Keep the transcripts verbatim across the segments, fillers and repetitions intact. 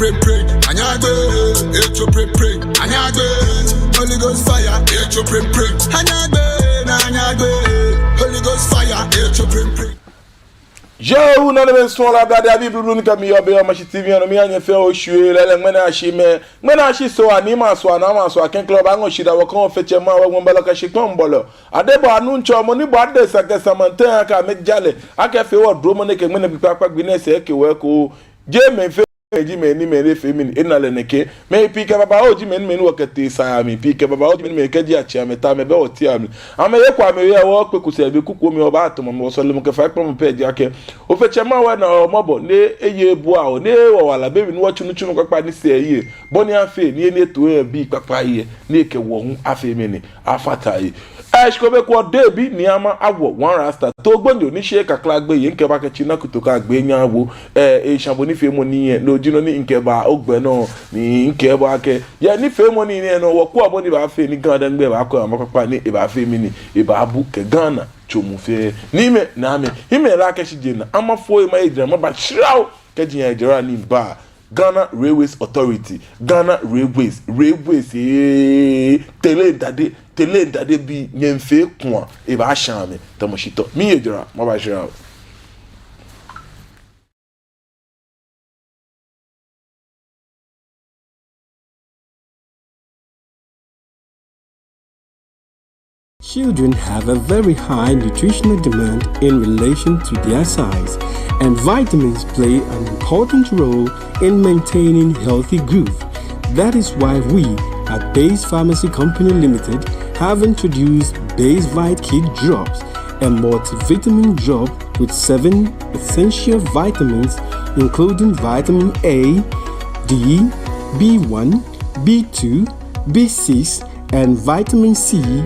Pray, pray, anyagbe, echo, pray, pray, anyagbe. Holy Ghost fire, echo, pray, pray, anyagbe, na anyagbe. Holy Ghost fire, echo, pray, pray. Yoo, nanemɛi, suɔlɔi, ablade abii blublu ni kɛ mi yɔɔ biɛ yɛ Omashi T V nɔ, miiha nyɛ fɛɛ oshwie lɛɛlɛŋ. Ŋmɛnɛ ashi mɛɛ, ŋmɛnɛ ashi Soo, ni ma Soo, ni ma Soo, akɛ klɔ ba ŋɔ shi da wɔ kɔn fɛɛ tsɛ ma wɔ ŋmɛnɛ bɔlɔ kɛ shikpɔŋ bɔlɔ. Adebɔɔ Nuŋtsɔ, mɔ ni bɔ adesa kɛ samantɛ akɛ amɛja lɛ, akɛ efee wɔ duromɔ nɛkɛ ŋmɛnɛ gbi kpakpa gbi nɛɛ sɛɛ kɛ wɔ ko. Jeee mɛi fɛɛ ji mɛi ni mɛi ni fee mɛni, ena lɛ nɛkɛ. Mɛi pii kɛ babaoo ji mɛi ni mɛi ni wɔkɛtee saa mli, pii kɛ babaoo ji mɛi ni mɛi kɛji atsɛ amɛta amɛbɛ wɔteŋ mli. Amɛyi kɔ amɛyi, wɔkpe kusɛɛ be kuku mli, wɔbaatɔ mɔ, wɔsɔlemɔ kɛ faikpamɔ pɛ ji akɛ, Ofe tsɛ ma wɔ na wɔ mɔbɔ, ni eye ebua wɔ, ni eye wɔ wala, be mli ni wɔtsu nitsumɔ kpakpa ni sɛɛ eye, bɔ ni afee ni eye ni eto ebii kpakpai, ni ekɛ wɔ hu afee mɛni, afata he. Ɛɛ, shi ko be ko dɛbi ni ama awo One Rasta. Too gbonyo ni shi kakla gbeyei, ŋkɛba kɛtsi na kuto ka gbɛ nya wo. Ɛɛ, esha bo nifeemɔ nɛɛ, no ji nɔ ni ŋkɛba ogbɛ nɔ, ni ŋkɛba kɛ. Yɛ nifeemɔ nɛɛ nɔ, wɔkɔ abɔ ni baafee ni Ga-Dangme baakɔ ama kpakpa ni ebaafee mɛni, ebaabu kɛ Ghana tso muu fɛɛ. Niimɛi, naamɛi, hiimɛi, la kɛ shi jɛ na, ama fo ema ejira, maba shirao, kɛji ejira ni ba. Ghana Railways Authority, Ghana Railways, Railways, ee, tele dade, tele dade bi nyɛmfee kua, ebaasha amɛ, tamɔ shitɔ. Miiye jara, maba shirao. Children have a very high nutritional demand in relation to their size, and vitamins play an important role in maintaining healthy growth. That is why we at Base Pharmacy Company Limited have introduced Base Vite Kid Drops, a multivitamin drop with seven essential vitamins, including vitamin A, D, B one, B two, B six, and vitamin C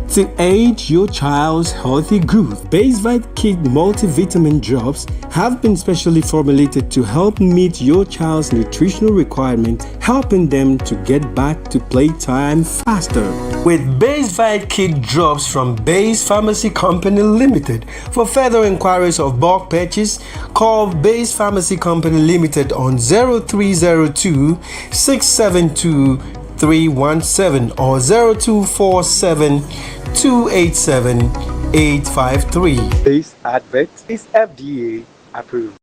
to aid your child's healthy growth. Basevite Kid multivitamin drops have been specially formulated to help meet your child's nutritional requirement, helping them to get back to playtime faster. With Basevite Kid drops from Base Pharmacy Company Limited, for further inquiries of bulk purchase, call Base Pharmacy Company Limited on zero three zero two, six seven two, three one seven or zero two four seven, two eight seven, eight five three. This advert is F D A approved.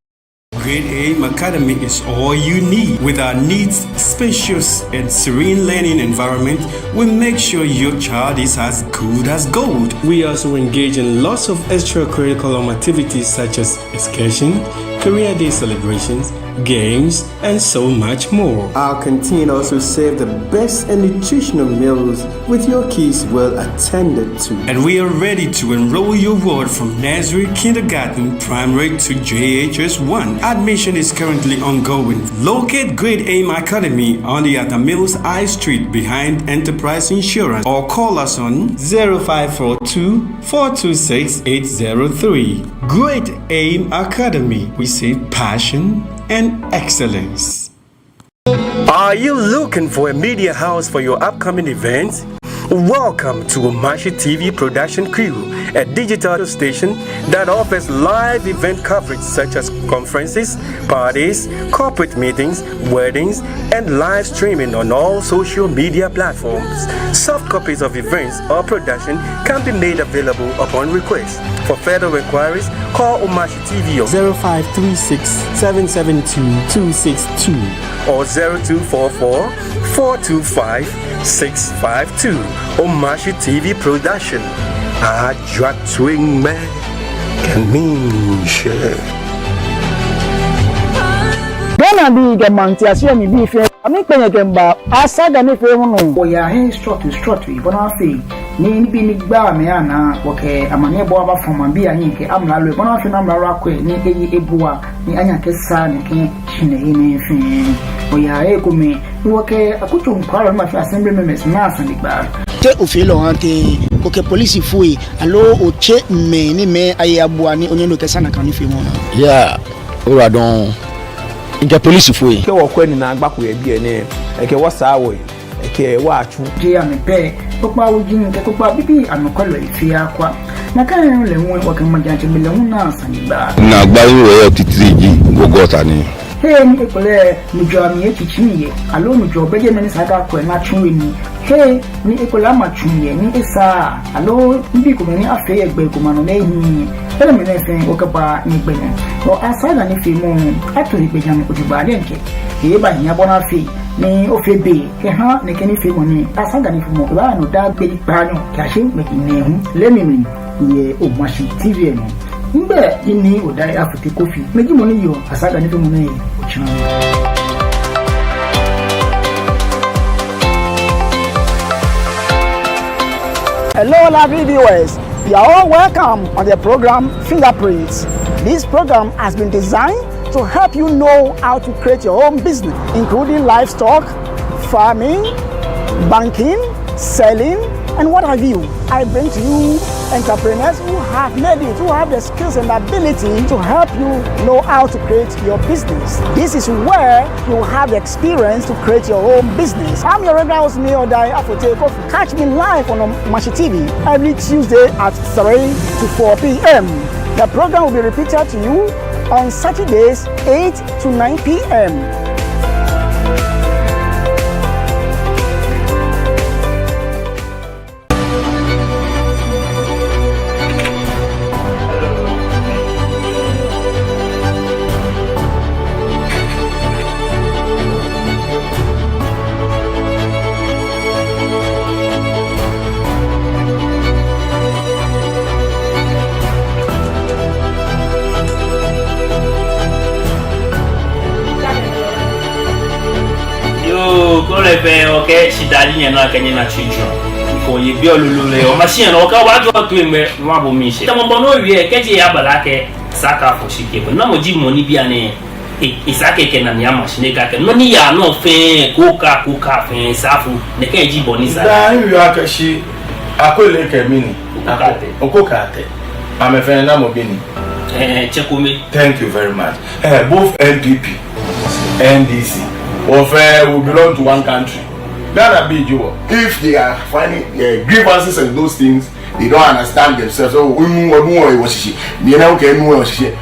Great Aim Academy is all you need. With our neat, spacious, and serene learning environment, we make sure your child is as good as gold. We also engage in lots of extracurriculum activities such as excursion, career day celebrations, games, and so much more. Our canteen also serve the best and nutritional meals with your kids well attended to. And we are ready to enroll your ward from nursery, kindergarten, primary to J H S one. Admission is currently ongoing. Locate Great Aim Academy on the Atta Mills High Street behind Enterprise Insurance or call us on zero five four two, four two six, eight zero three. Great Aim Academy, we say passion and excellence. Are you looking for a media house for your upcoming events? Welcome to Omashi T V production crew, a digital station that offers live event coverage such as conferences, parties, corporate meetings, weddings, and live streaming on all social media platforms. Soft copies of events or production can be made available upon request. For further inquiries, call Omashi T V on zero five three six, seven seven two, two six two or zero two four four, four two five, six five two. Omashi T V production. Ajwa twin me kɛ miishɛɛ. Ghanabii kɛ maŋtiase mli bii fɛɛ, amɛkpɛ nyɛ kɛmiiba Asaga nifeemɔ nɔ. Wɔyaa he srɔtoi srɔtoi bɔ ni afee ni nibii ni gbaa mɛi anaa, wɔkɛ amaniɛbɔɔ abafɔ maŋbii ahiɛ kɛ amralo, bɔ ni afee ni amralo akwɛ ni eye ebua ni anyɛ akɛsaa nɛkɛ shihilɛ nɛɛ fɛɛ. Wɔyaa he komɛi ni wɔkɛ akutso nɔkwɛlɔi ni ma fee assembly members naa sanegbaa. Te ofeɔ lɛ ohaa tɛŋŋ, okɛ polisifoi aloo otsɛɔ mɛi ni amɛye abua ni onyɛ ni okɛsaa nakai nifeemɔ naa? Yeah, ora dɔŋŋ. Mikɛ polisifoi. Kɛ wɔkwɛ ni naagba ko yɛ biɛ nɛɛ, ekɛ wɔ saa wɔyi, ekɛ wɔ atsu. Jeee amɛ pɛ, kpokpaa wuji kɛ kpokpaa bibii anɔkwɛlɔi fɛɛ akwa. Nakai nɔŋŋ lɛ hu wɔkɛ maŋtsɛmɛi lɛ hu naa sanegbaa. Naagba ni wɔyɔɔ titri ji wɔ gɔta nɛɛ. Hei ni ekolɛ nujɔɔ amli etsitsi yɛ, aloo nujɔɔ bɛ jɛmɛ ni esa akɛ akwɛ ni atsu he nii. Hei ni ekolɛ ama tsu yɛ ni esaaa, aloo nibii komɛi ni afee yɛ gbɛ ko ma nɔ ni ehiii. Enɛɛmɛi fɛɛ wɔkɛbaa nɛgbɛ nɛɛ. Wɔ Asaga nifeemɔ ato egbɛjianɔ jogbaŋŋ diɛŋtsɛ. Ebaahi bɔ ni afee ni ofee be kɛha nɛkɛ nifeemɔ nɛɛ. Asaga nifeemɔ baa nɔ daa gbi kpaanyɔ kɛyashi ŋmɛji nɛɛhu. Lɛ mi mli yɛ Omashi T V lɛ nɔ. Migbɛi ji Nii Odai Afotey Kofi. Mi ji mɔ ni yɔɔ Asaga nifeemɔ nɛɛ yɛ otsiamɔ. Hello, lovely viewers. You are all welcome on the program Fingerprints. This program has been designed to help you know how to create your own business, including livestock, farming, banking, selling, and what have you. I bring to you entrepreneurs who have made it, who have the skills and ability to help you know how to create your business. This is where you have the experience to create your own business. I'm your regular host, Nii Odai Afotey Kofi. Catch me live on Omashi T V every Tuesday at three to four p.m. The program will be repeated to you on Saturdays, eight to nine p.m. Yoo, kɛ́ ole fɛɛ, okɛɛ shidaa ji nyɛnɔ akɛ nyɛna tsuijurɔ. Kɛ́ oye biɛ lolo lɛ, Omashi nɔ, okɛɛ obaajɔ toi ŋmɛ, mabo miishɛɛ. Tamɔ bɔ ni owie, kɛji eyaba lɛ akɛ Saka Afɔshi kɛ bo. Namɔ ji mɔ ni bianɛ e, esa akɛ ekɛ nane ama shi ni ekɛɛ akɛ nɔ ni yaa nɔ fɛɛ, kooka, kooka fɛɛ, saafu, nɛkɛ ji bɔ ni sa. Daa miwie akɛ shi, Akwele kɛ mɛni? Oko Kate. Oko Kate. Amɛfɛɛ namɔ bi ni? Eh, Tsɛ Kome. Thank you very much. Eh, both N P P, N D C, wɔ fɛɛ, we belong to one country. Ghanabii ji wɔ. If they are finding, eh, grievances and those things, they don't understand themselves. Oh, enu, enu, enu, enu, shishi. Ni na okɛɛ enu, enu, shishi.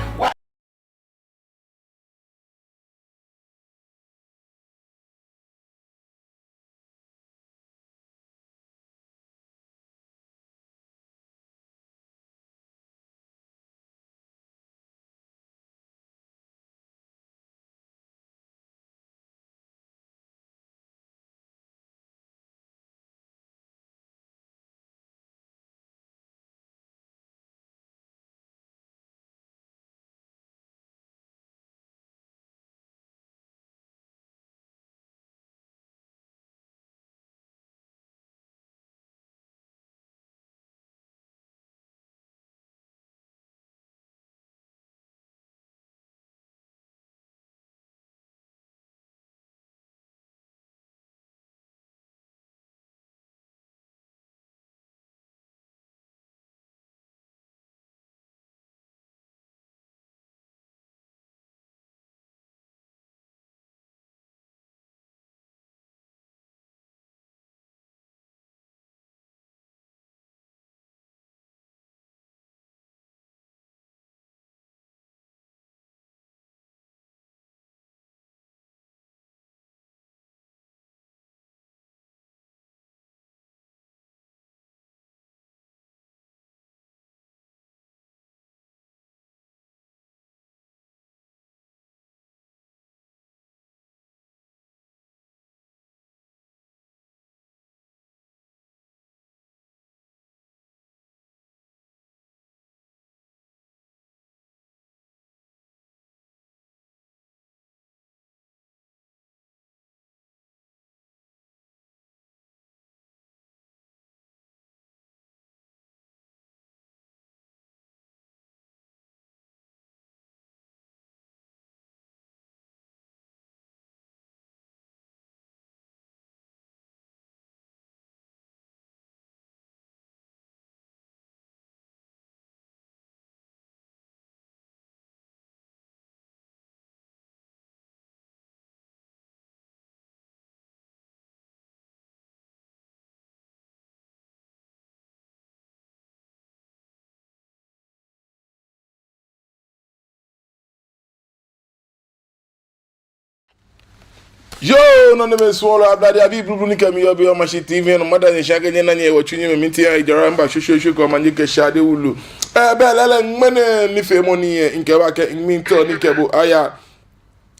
Yoo, nɔ ni misuɔlɔi, Ablade abii blublu ni kɛ mi yɔɔ biɛ yɛ Omashi T V nɔ, mada nyɛ shi akɛ nyɛna nyɛ yɛ wɔtsu nyɛmimɛi, miitao nyɛjɔra miba shweshweeshwe kɛ omanye kɛ shade wulu. Ɛɛ, bɛ lɛɛlɛŋ ŋmɛnɛ nifeemɔ nɛɛ, mikɛba akɛ ŋmiitɔ ni kɛ bo aya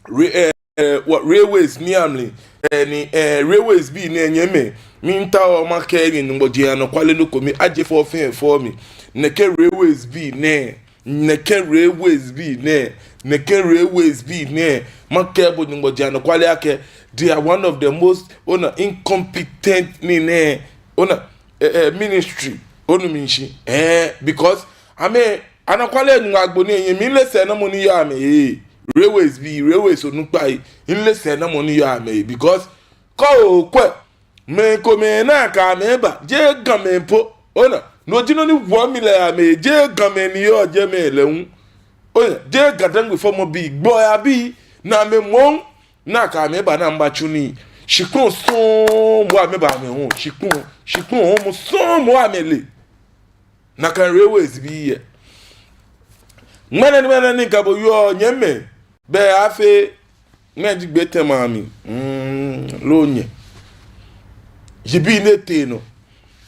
re-, ɛɛ, ɛɛ, wɔ railways nɛɛ amli, ɛɛ, ni, ɛɛ, railways bii nɛɛ nyɛmɛi, miitao makɛɛ nyɛ Nyɔŋmɔ ji anɔkwale nɔ ko, mi aje fɔ fɛɛ fɔ mi. Nɛkɛ railways bii nɛɛ, nɛkɛ railways bii nɛɛ, nɛkɛ railways bii nɛɛ, makɛɛ bo Nyɔŋmɔ ji anɔkwale akɛ they are one of the most, ona, incompetent nii nɛɛ, ona, ɛɛ, ɛɛ, ministry, onu mi shishi, ɛɛ, because, amɛ, anɔkwale Nyɔŋmɔ agbo nɛɛ, nyɛ, mileee sɛɛnamɔ ni yɔɔ amɛhe. Railways bii, railways onukpai, mileee sɛɛnamɔ ni yɔɔ amɛhe, because, kɛ okwɛ, mɛi komɛi ni akɛ amɛ ba, jeee Gamɛi po, ona, no ji nɔ ni woɔ mi lɛ, amɛ, jeee Gamɛi ni yɔɔ jɛmɛ lɛ hu, ona, jeee Ga-Dangme fɔmɔbii, gbɔi abii, ni amɛ moŋ, ni akɛ amɛ ba ni amɛbatsu nii, shikpɔŋ sɔŋŋ moŋ amɛba amɛhɔɔ, shikpɔŋ, shikpɔŋ hɔɔmɔ sɔŋŋ moŋ amɛle. Nakai railways bii yɛ. Ŋmɛnɛ ni, ŋmɛnɛ ni mikɛ bo yɔɔ, nyɛmɛi, bɛ afee, ŋmɛnɛ ji gbɛ tɛ ma mi, mm, loo nyɛ. Yibii nɛɛ tee nɔ.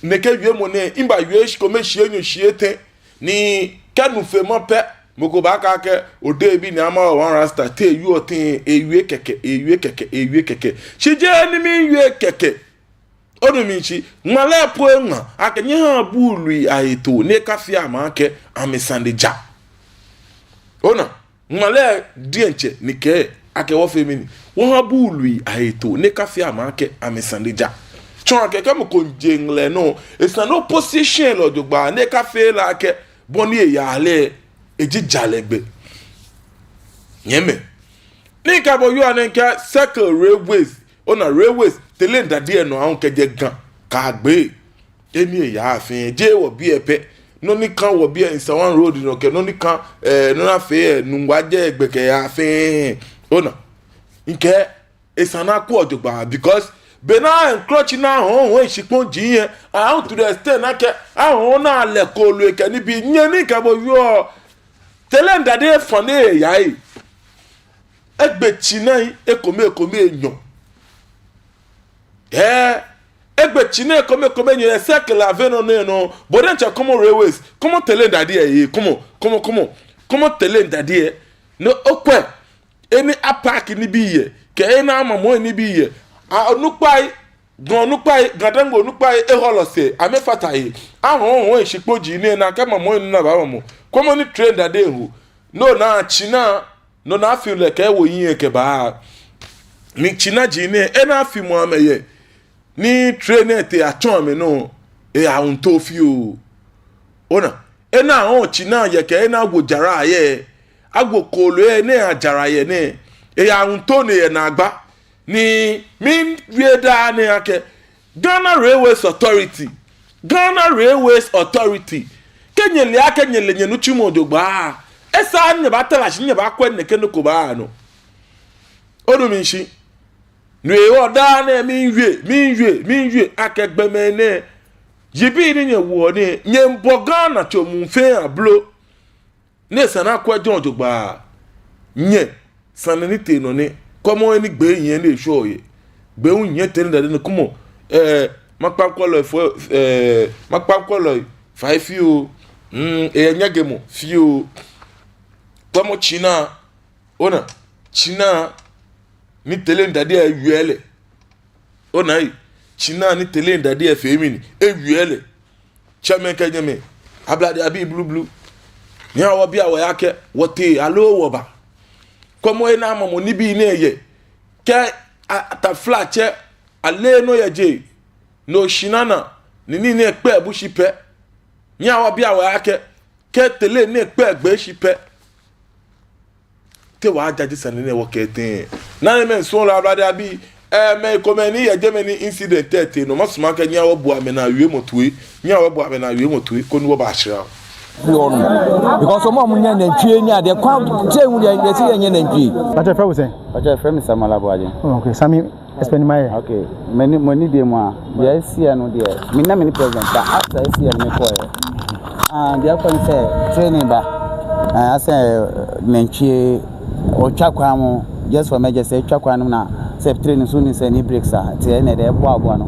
Nɛkɛ wiemɔ nɛɛ, mibawie shi kome, shii enyɔ, shii etɛ. Ni kɛ nifeemɔ pɛ, mɔ ko baakɛɛ akɛ, odebi ni ama wɔ one rasta, te eyɔɔ tɛŋŋ, ewie kɛkɛ, ewie kɛkɛ, ewie kɛkɛ. Shi jeee ni miwie kɛkɛ. Onu mi shishi, ŋmalɛ po eŋma akɛ nyɛhaa buului ahe too, ni akafee amɛ akɛ amɛsane ja. Ona, ŋmalɛ diɛŋtsɛ ni kɛɛ akɛ wɔfee mɛni, wɔha buului ahe too, ni akafee amɛ akɛ amɛsane ja. Tsɔɔ akɛ kɛ mɔ ko miije ŋlɛ nɔ, esa ni oposition lɛ jogbaŋŋ, ni akafee lɛ akɛ bɔ ni eyaa lɛ, eji jalɛ gbɛ. Nyɛmɛi, ni mikɛ bo yɔɔ nɛɛ, mikɛɛ circle railways, ona, railways, tɛlɛ ndadiɛ nɔ aahu kɛjɛ Ga kɛyagbe. He ni eyaa fɛɛ, jeee wɔ biɛ pɛ. Nɔ ni kã wɔ biɛ Nsawam Road nɔ kɛ nɔ ni kã, ɛɛ, nɔ ni afee yɛ Nungua jɛ gbɛ kɛyaa fɛɛ. Ona, mikɛɛ esa ni akwɛ jogbaŋŋ, because be ni a-encroach ni ahɔ̃ɔ, hɔ̃ɔ shikpɔji lɛ aahu to the extent ni akɛ ahɔ̃ɔ ni alɛ kooloi kɛ nibii, nyɛ, ni mikɛ bo yɔɔ, tɛlɛ ndadiɛ fã ni eyaa lɛ, egbe tsina ekome ekome enyɔ. Ɛɛ, egbe tsina ekome ekome enyɔ yɛ circle lɛ avɛ nɔ nɛɛ nɔ. Bo diɛŋtsɛ kɔmɔ railways, kɔmɔ tɛlɛ ndadiɛ lɛ, kɔmɔ, kɔmɔ, kɔmɔ, kɔmɔ tɛlɛ ndadiɛ lɛ. Ni okwɛ he ni a-park nibii yɛ, kɛ he ni amamɔ nibii yɛ. A, onukpai, Ga onukpai, Ga-Dangme onukpai, ehɔlɔ sɛɛ, amɛfata he. Ahɔ̃ɔ, hɔ̃ɔ shikpɔji nɛɛ ni akɛmamɔ he ni abaamamɔ. Kɔmɔ ni train ndadiɛ eho. No naa tsina, no naa field lɛ kɛ ewo hiɛ kɛba. Ni tsinaji nɛɛ, he ni afimɔ amɛ yɛ, ni train lɛ tee atsɔ amɛnɔ, eyawu too fioo. Ona, he ni ahɔ̃ɔ tsina yɛ kɛ he ni awo jara yɛ, awo kooloi yɛ ni ajara yɛ nɛɛ, eyawu too ni eyɛ naagba. Ni miwie daa nɛɛ akɛ Ghana Railways Authority, Ghana Railways Authority, kɛ nyɛle akɛ nyɛle nyɛnitsumɔ jogbaŋŋ, esa ni nyɛbatara shi ni nyɛbakwɛ nɛkɛ nɔ ko baa nɔ. Onu mi shishi. No hewɔ daa nɛɛ miiwie, miiwie, miiwie akɛ gbɔmɛi nɛɛ, yibii ni nyɛwoɔ nɛɛ, nyɛmiibɔ Ghana tso muu fɛɛ ablo. Ni esa ni akwɛ jogbaŋŋ. Nyɛ, sane ni tee nɔ nɛ, kɔmɔ he ni gbɛ hiɛ ni eshwɛ yɛ. Gbɛ hu hiɛ tɛlɛ ndadiɛ nɛɛ, kɔmɔ, ɛɛ, makpa kwɛlɔi fɔ, ɛɛ, makpa kwɛlɔi fai fioo. Mm, eyɛ nyɛgɛmɔ fioo. Kɔmɔ tsina, ona, tsina ni tɛlɛ ndadiɛ ewie lɛ. Ona ei, tsina ni tɛlɛ ndadiɛ fee mɛni, ewie lɛ. Tsɛmɛi kɛ nyɛmɛi, Ablade abii blublu. Nyɛhaa wɔbia wɔhe akɛ, wɔtee aloo wɔba. Kɔmɔ he ni amamɔ nibii nɛɛ yɛ. Kɛ a-, taflatsɛ, ale nɔ yɛ je. No shinana, ni nii nɛɛ kpɛ bu shi pɛ. Nyɛhaa wɔbia wɔhe akɛ, kɛ tɛlɛ nɛɛ kpɛ gbɛ shi pɛ, te wɔjaaje sane nɛɛ wɔkɛɛ tɛŋŋ? Nanemɛi, misuɔlɔi, Ablade abii, ɛɛ, mɛi komɛi ni yɛ jɛmɛ ni incident lɛ tee nɔ, masumɔ akɛ nyɛhaa wɔbo amɛnaa wiemɔ toi, nyɛhaa wɔbo amɛnaa wiemɔ toi, koni wɔbashra. Because some of them, they train, they come, say, they, they see, they train. But your friend will say? But your friend is Samuel Abuaje. Oh, okay, Sammy. Explain my. Okay. Mɛni, mɛni deɛ mu a, deɛ esi yɛ no deɛ, mina mini president, but after esi yɛ no mekɔɛ. Ah, deɛ akɔ ne sɛ, train ba. Ah, asɛ, nantwie, otwa kwan mu, just for emergency, etwa kwan mu na, Sɛ train nɛɛ sɔɔ ni sɛɛ ni brake sa, ti enɛ diɛŋtsɛ ebua ebua nɔ.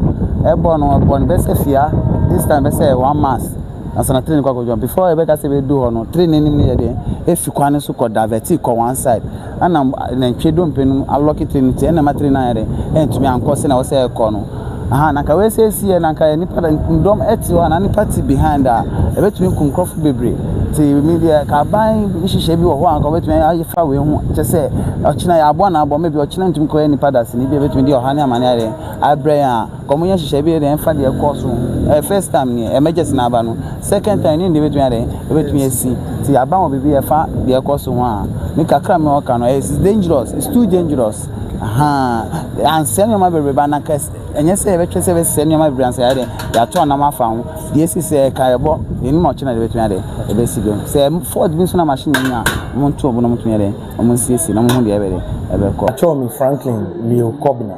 Ebua nɔ, ebua nɔ bɛ sɛ fia, distance bɛ sɛ one miles. Ansa ni train lɛ akwɛ jɛmɛ. Before ebakase ebaadamɔ nɔ, train lɛ ni yɔɔ diɛŋtsɛ, efi kwane so kɔ divert kɔ one side. Ana nɛɛ ntsɛ dɔn pɛ nɔ, alɔki train lɛ, ti enɛ ma train lɛ aya diɛŋtsɛ, entumi ankɔ sɛɛ ni wɔsɛɛ ekɔ nɔ. Aha, nakai wɔ sɛɛ sɛɛ, nakai nipa dɔn eti hɔ, ana nipa ti behind lɛ, ebɛtumi aku nkurɔfo bebree. Ti mi diɛŋtsɛ, kɛ abaanyɛ nhyehyɛe bi wɔ hɔ, anka wɔbɛtumi afa wɔ ho. Kyerɛ sɛ, ɔkyena yɛ abɔ na abɔ, maybe ɔkyena ntumi kɔyɛ nipa daseni, bi ebɛtumi de ɔha ne amane ayɛ diɛŋtsɛ abrɛ yɛn. Kɛ wɔyɛ nhyehyɛe bi diɛŋtsɛ, mfa deɛ ɛkɔɔ so. Ɛɛ, first time ni emergency na aba no. Second time ni deɛ ebɛtumi ayɛ diɛŋtsɛ, ebɛtumi asi. Ti abaanyɛ bibiara afa deɛ ɛkɔɔ so ho a. Me kakra mɛka nɔ, it's dangerous, it's too dangerous. Aha, ansɛɛ nneɛma bebree, ba na kɛs, ɛnyɛ sɛ yɛbɛtwɛn sɛ ɛbɛsɛɛ nneɛma bebree ansa yɛayɛ diɛŋtsɛ, yɛato anam afa ho. Deɛ esi sɛɛ, ka yɛbɔ, yɛnim ɔkyena deɛ ebɛtumi ayɛ diɛŋtsɛ, ebɛsi bio. Sɛ fault bi nso na machine no nya a, wɔnto wɔbo na wɔntumi ayɛ diɛŋtsɛ, wɔnsiesie na wɔhu deɛ ɛbɛ diɛŋtsɛ, ɛbɛkɔ. Atsɛɔ me Franklin Leo Kobina.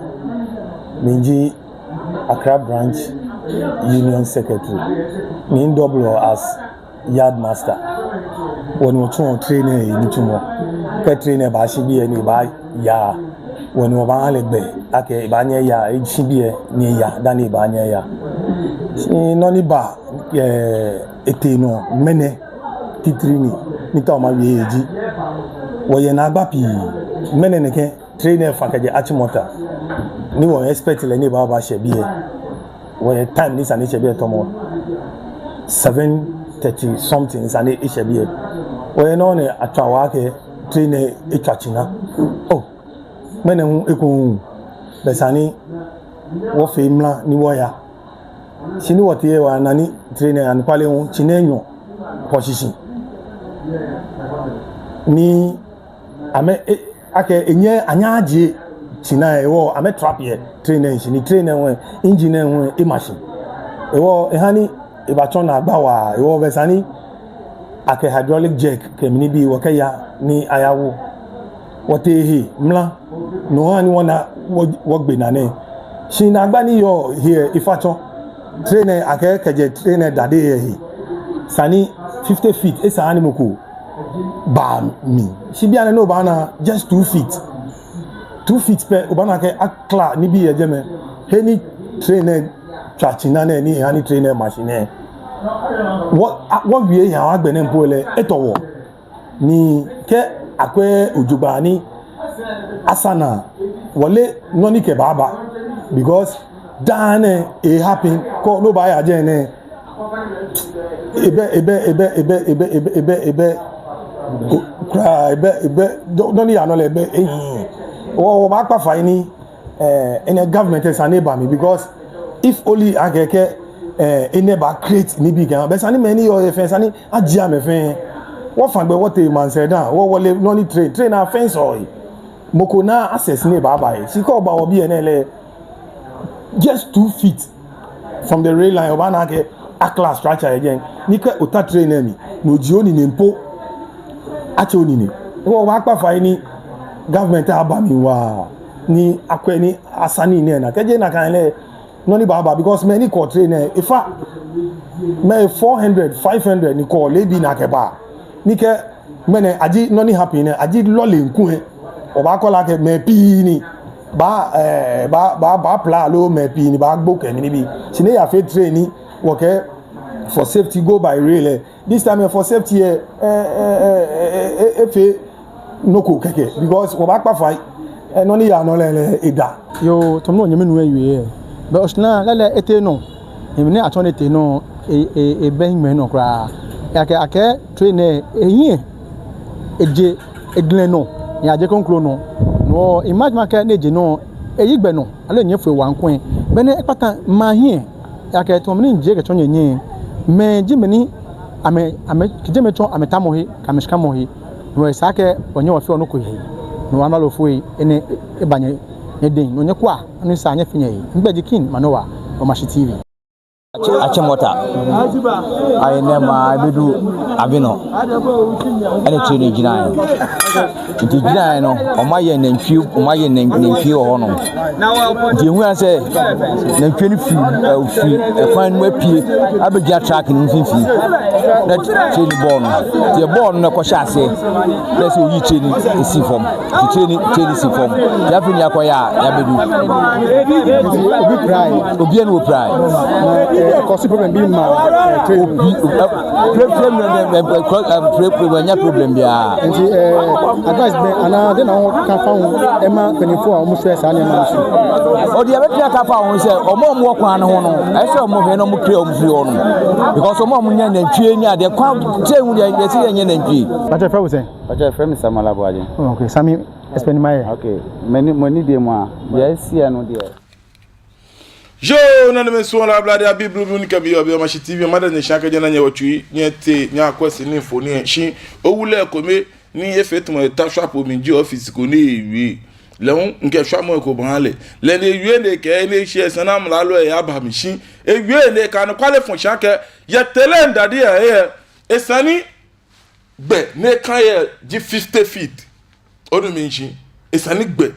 Miji Accra Branch Union Secretary. Mi double as yard master. Wɔ ni wɔtsuɔ train lɛ nitsumɔ. Kɛ train lɛ baashi biɛ ni ebaaya, wɔ ni wɔbaaha lɛ gbɛ akɛ ebaanyɛ eya, eshi biɛ ni eya, dani ebaanyɛ eya. Shi nɔ ni ba, ɛɛ, etee nɔ ŋmɛnɛ titri ni, ni mitao mawie ji, wɔyɛ naagba pii. Ŋmɛnɛ nɛkɛ train lɛ fa kɛjɛ Achimota, ni wɔ expect lɛ ni ebaaba eshɛ biɛ. Wɔyɛ time ni esa ni eshɛ biɛ tamɔ seven thirty something, esa ni eshɛ biɛ. Wɔyɛ nɔ ni atswa wɔ akɛ train lɛ etswa tsina. Oh, ŋmɛnɛ hu eko hu, bɛ esa ni wɔfee mra ni wɔya. Shi ni wɔtee lɛ wɔna ni train lɛ anɔkwale hu tsina enyɔ kɔ shishi. Ni amɛ, e, akɛ enyɛɛɛ anyɛ ajie tsina lɛ hewɔ amɛ trap yɛ train lɛ shishi ni train lɛ hu, engine lɛ hu ema shi. Hewɔ eha ni ebatsɔ naagba waa, hewɔ bɛ esa ni akɛ hydraulic jerk kɛ mɛni bii wɔkɛya ni ayawo. Wɔtee he mra, no ha ni wɔna wɔ, wɔgbe naa nɛɛ. Shi naagba ni yɔɔ he lɛ efa tsɔ. Train lɛ akɛɛ kɛjɛ train lɛ dade lɛ he, esa ni fifty feet, esa ni mɔ ko ba mli. Shi bianɛ ni obaana just two feet. Two feet pɛ, obaana akɛ akla nibii yɛ jɛmɛ. He ni train lɛ tswa tsina nɛɛ, ni eha ni train lɛ ma shi nɛɛ. Wɔ, a, wɔwie yɛ agbɛnɛ po lɛ, etɔ wɔ. Ni kɛ akwɛ jogbaŋŋ ni asa naa, wɔleee nɔ ni kɛbaaba. Because daa nɛɛ e-happen, kɛ obaaya jɛi nɛɛ, ebɛ, ebɛ, ebɛ, ebɛ, ebɛ, ebɛ, ebɛ, ebɛ, ko, kwraa, ebɛ, ebɛ, nɔ, nɔ ni yaa nɔ lɛ, ebɛ, ehiii. Wɔ, wɔbaakpa fai ni, eh, enɛ government esa ni eba mli, because if only akɛɛ akɛ, eh, enɛ baa-create nibii kɛha, bɛ esa ni mɛi ni yɔɔ he fɛɛ, esa ni ajie amɛ fɛɛ. Wɔfã gbɛ wɔtee maŋsɛɛ daaŋ, wɔ, wɔle nɔ ni train, train lɛ a-fence-ɔ he. Mɔ ko naaa access ni ebaaba he. Shi kɛ oba wɔbiɛ nɛɛ lɛ, just two feet from the rail line, obaana akɛ akla structure yɛ jɛi. Ni kɛ ota train lɛ mli, ni ojie onine po, atsɛ onine. Wɔ, wɔbaakpa fai ni government aba mli waa, ni akwɛ ni asa nii nɛɛ naa. Kɛjeee nakai lɛ, nɔ ni baaba, because mɛi ni kɔɔ train lɛ, efa, mɛi four hundred, five hundred ni kɔɔ leebi ni akɛba. Ni kɛ ŋmɛnɛ, aji nɔ ni happen nɛɛ, aji lɔle ŋkɔ lɛ, obaakɔ lɛ akɛ mɛi pii ni baa, eh, baa, baa, baapila aloo mɛi pii ni baagbo kɛ mɛni nibii. Shi ni eyafee train ni wɔkɛɛ for safety go by rail lɛ, this time lɛ for safety lɛ, eh, eh, efee nɔ ko kɛkɛ, because wɔbaakpa fai, eh, nɔ ni yaa nɔ lɛ lɛ eda. Yoo, tamɔ nɔ ni onyɛmi nuu lɛ wie lɛ, bɛ oshara lɛ lɛ etee nɔ. Hei ni atsɔ ni etee nɔ, e, e, ebɛ hiŋmɛi nɔ kwraa. Akɛ, akɛ train lɛ, ehiɛ, eje, eglɛ nɔ, eyaje kroko nɔ. No, imagine akɛ ni eje nɔ, eyi gbɛ nɔ, aloo enyɛ foi wa ŋkɔ lɛ. Bɛ ni ekpata maŋ hiɛ, akɛ tamɔ mɛi ni jie kɛtsɔ nyɛnyɛ. Mɛi ji mɛi ni amɛ, amɛ, kɛjɛ amɛtsɔ amɛtamɔ he, kɛ amɛshikamɔ he. No esa akɛ wɔnyɛ wɔfee nɔ ko yɛ he. No amralofoi, enɛ eba nyɛ, nyɛdɛŋ. No nyɛkwɛa, ni esa nyɛfee nyɛhe. Migbɛi ji King Manoa, Omashi T V. Akyɛ mɔta. Ayi nɛma ebedu abinɔ. Ɛnɛ train no gyinaeɛ. Nti gyinaeɛ no, wɔayɛ nantwie, wɔayɛ nan-, nantwie wɔ hɔnom. Nti ehu ya sɛ nantwie no firi, eh, firi ɛkwan no mu apue abɛgyina truck no mfimfini. Na train no bɔɔ no. Nti ɛbɔɔ no na ɛkɔhyɛ aseɛ. Na ɛsɛ oyi train no esi fam. Nti train no, train no si fam. Nti afei ne yɛakɔyɛ a, yɛabɛdu. Obi pirae. Obiara ne wɔpirae. Na, eh, ɛkɔɔ so problem bi maa, eh, train no? Obi, eh, problem, problem, problem, problem, problem, ɛnyɛ problem biara. Nti, eh, advice bɛn anaa dɛn na wɔka fa ho ɛma mpanyinfoɔ a wɔsoɛ saa nneɛma no so? Ɔde yɛbɛtumi aka fa ho sɛ wɔn a wɔwɔ kwan no ho no, ɛsɛ sɛ wɔhwɛ na wɔclear wɔn firi hɔ no. Because wɔn a wɔnyɛ nantwie ne adeɛ, kwan train ho deɛ, yɛsi yɛnyɛ nantwie. Pakyɛ, frɛ wo sɛn? Pakyɛ, frɛ me Samuel Aboagye. Oh, okay, Sami, explain my. Okay, mani, mani deɛ mu a, deɛ ɛsiɛ no deɛ. Yoo, na ne me nso wala blade abi blublu ni kabi obi Omashi T V, mada ne shaka jana nye otui, nye te, nye akwasi ni mfoni, shi, owula kome, ni efe tumo ta shop mi ji office ko ni ewie. Lɛ hu, nkɛ shop mo ko ban lɛ. Lɛ ne ewie ne kɛ, ne shi esa na mla lo ya ba mi shi. Ewie ne ka no kwale fun shaka, ya tele ndade ya, ya. Esa ni gbɛ ni eka yɛ ji fifty feet. Onu mi shishi. Esa ni gbɛ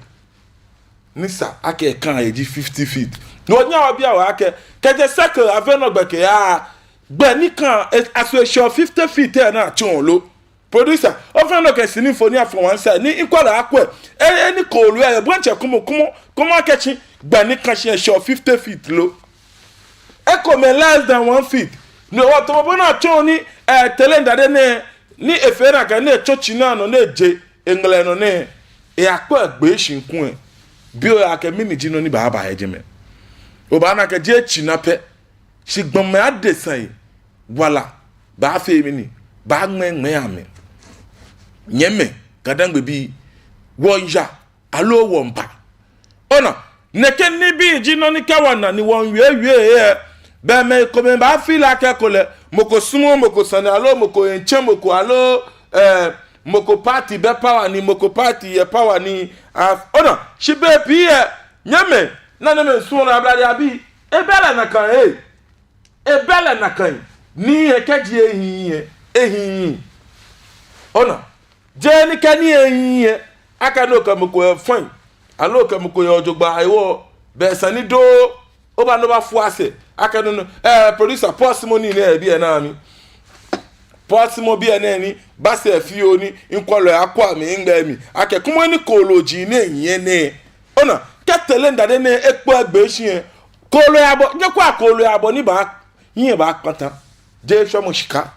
ni sa akɛ eka yɛ ji fifty feet. No nya obi awa akɛ, kɛjɛ circle avɛ nɔ gbɛ kɛya, gbɛ ni ka, e, aso eshɛ fifty feet ɛ na tsɔn lo. Producer, ofee nɔ kɛ sini mfoni afɔ one side. Ni nkwala akwɛ. E, e ni kooloo yɛ, branch kumo, kumo, kumo akɛ tsi, gbɛ ni ka shi eshɛ fifty feet lo. Ekomɛi less than one feet. Ni wɔtɔmɔ bɔ ni atsɔɔ ni, eh, tele ndade nɛɛ, ni efee nakai ni etsɔ tsina nɔ ni eje eŋɛlɛ nɔ nɛɛ, eyakpɔ egbee shi kulɛ. Bi oya akɛ mɛni ji nɔ ni baaba yɛ jɛmɛ. Obaana akɛ jeee tsina pɛ. Shi gbɔmɛi adesai wala baafee mɛni, baaŋmɛŋmɛ amɛ. Nyɛmɛi, Ga-Dangme bii, wɔmiiya, aloo wɔmiiba. Ona, nɛkɛ nibii ji nɔ ni kɛ wɔna ni wɔmiiwie wie yɛ. Be mɛi komɛi baafeel akɛ ekolɛ, mɔ ko sumɔɔɔ mɔ ko sane aloo mɔ ko etsɛɛɛ mɔ ko aloo, eh, mɔ ko party bɛ power ni, mɔ ko party yɛ power ni. Ah, ona, shi bei pii yɛ, nyɛmɛi, na nɛmɛi nso wala blade abi, ebɛ lɛ nakai, eh. Ebɛ lɛ nakai, ni yɛ kɛji ehiii yɛ, ehiii. Ona, jeee ni kɛ ni ehiii yɛ, akɛ no kɛ mɔ ko yɛ fine, aloo kɛ mɔ ko yɛ jogbaŋŋ, ewɔ, be sane dɔŋŋ, oba no ba fua sɛɛ, akɛ no no, eh, producer, pause mɔ ni nɛɛ bi ena mi. Pause mɔ bi ena ni, ba sɛɛ fioo ni, nkwalɔ ya kwa mi, ngbɛ mi, akɛ kumo ni kooloo ji nɛɛ yɛ nɛɛ. Ona, kɛ tele ndade nɛɛ ekpɔ egbee shi yɛ, kooloo yabɔ, nyɛkwɛa kooloo yabɔ ni ba, hiɛ baakpata, jeee shwɛmɔ shika.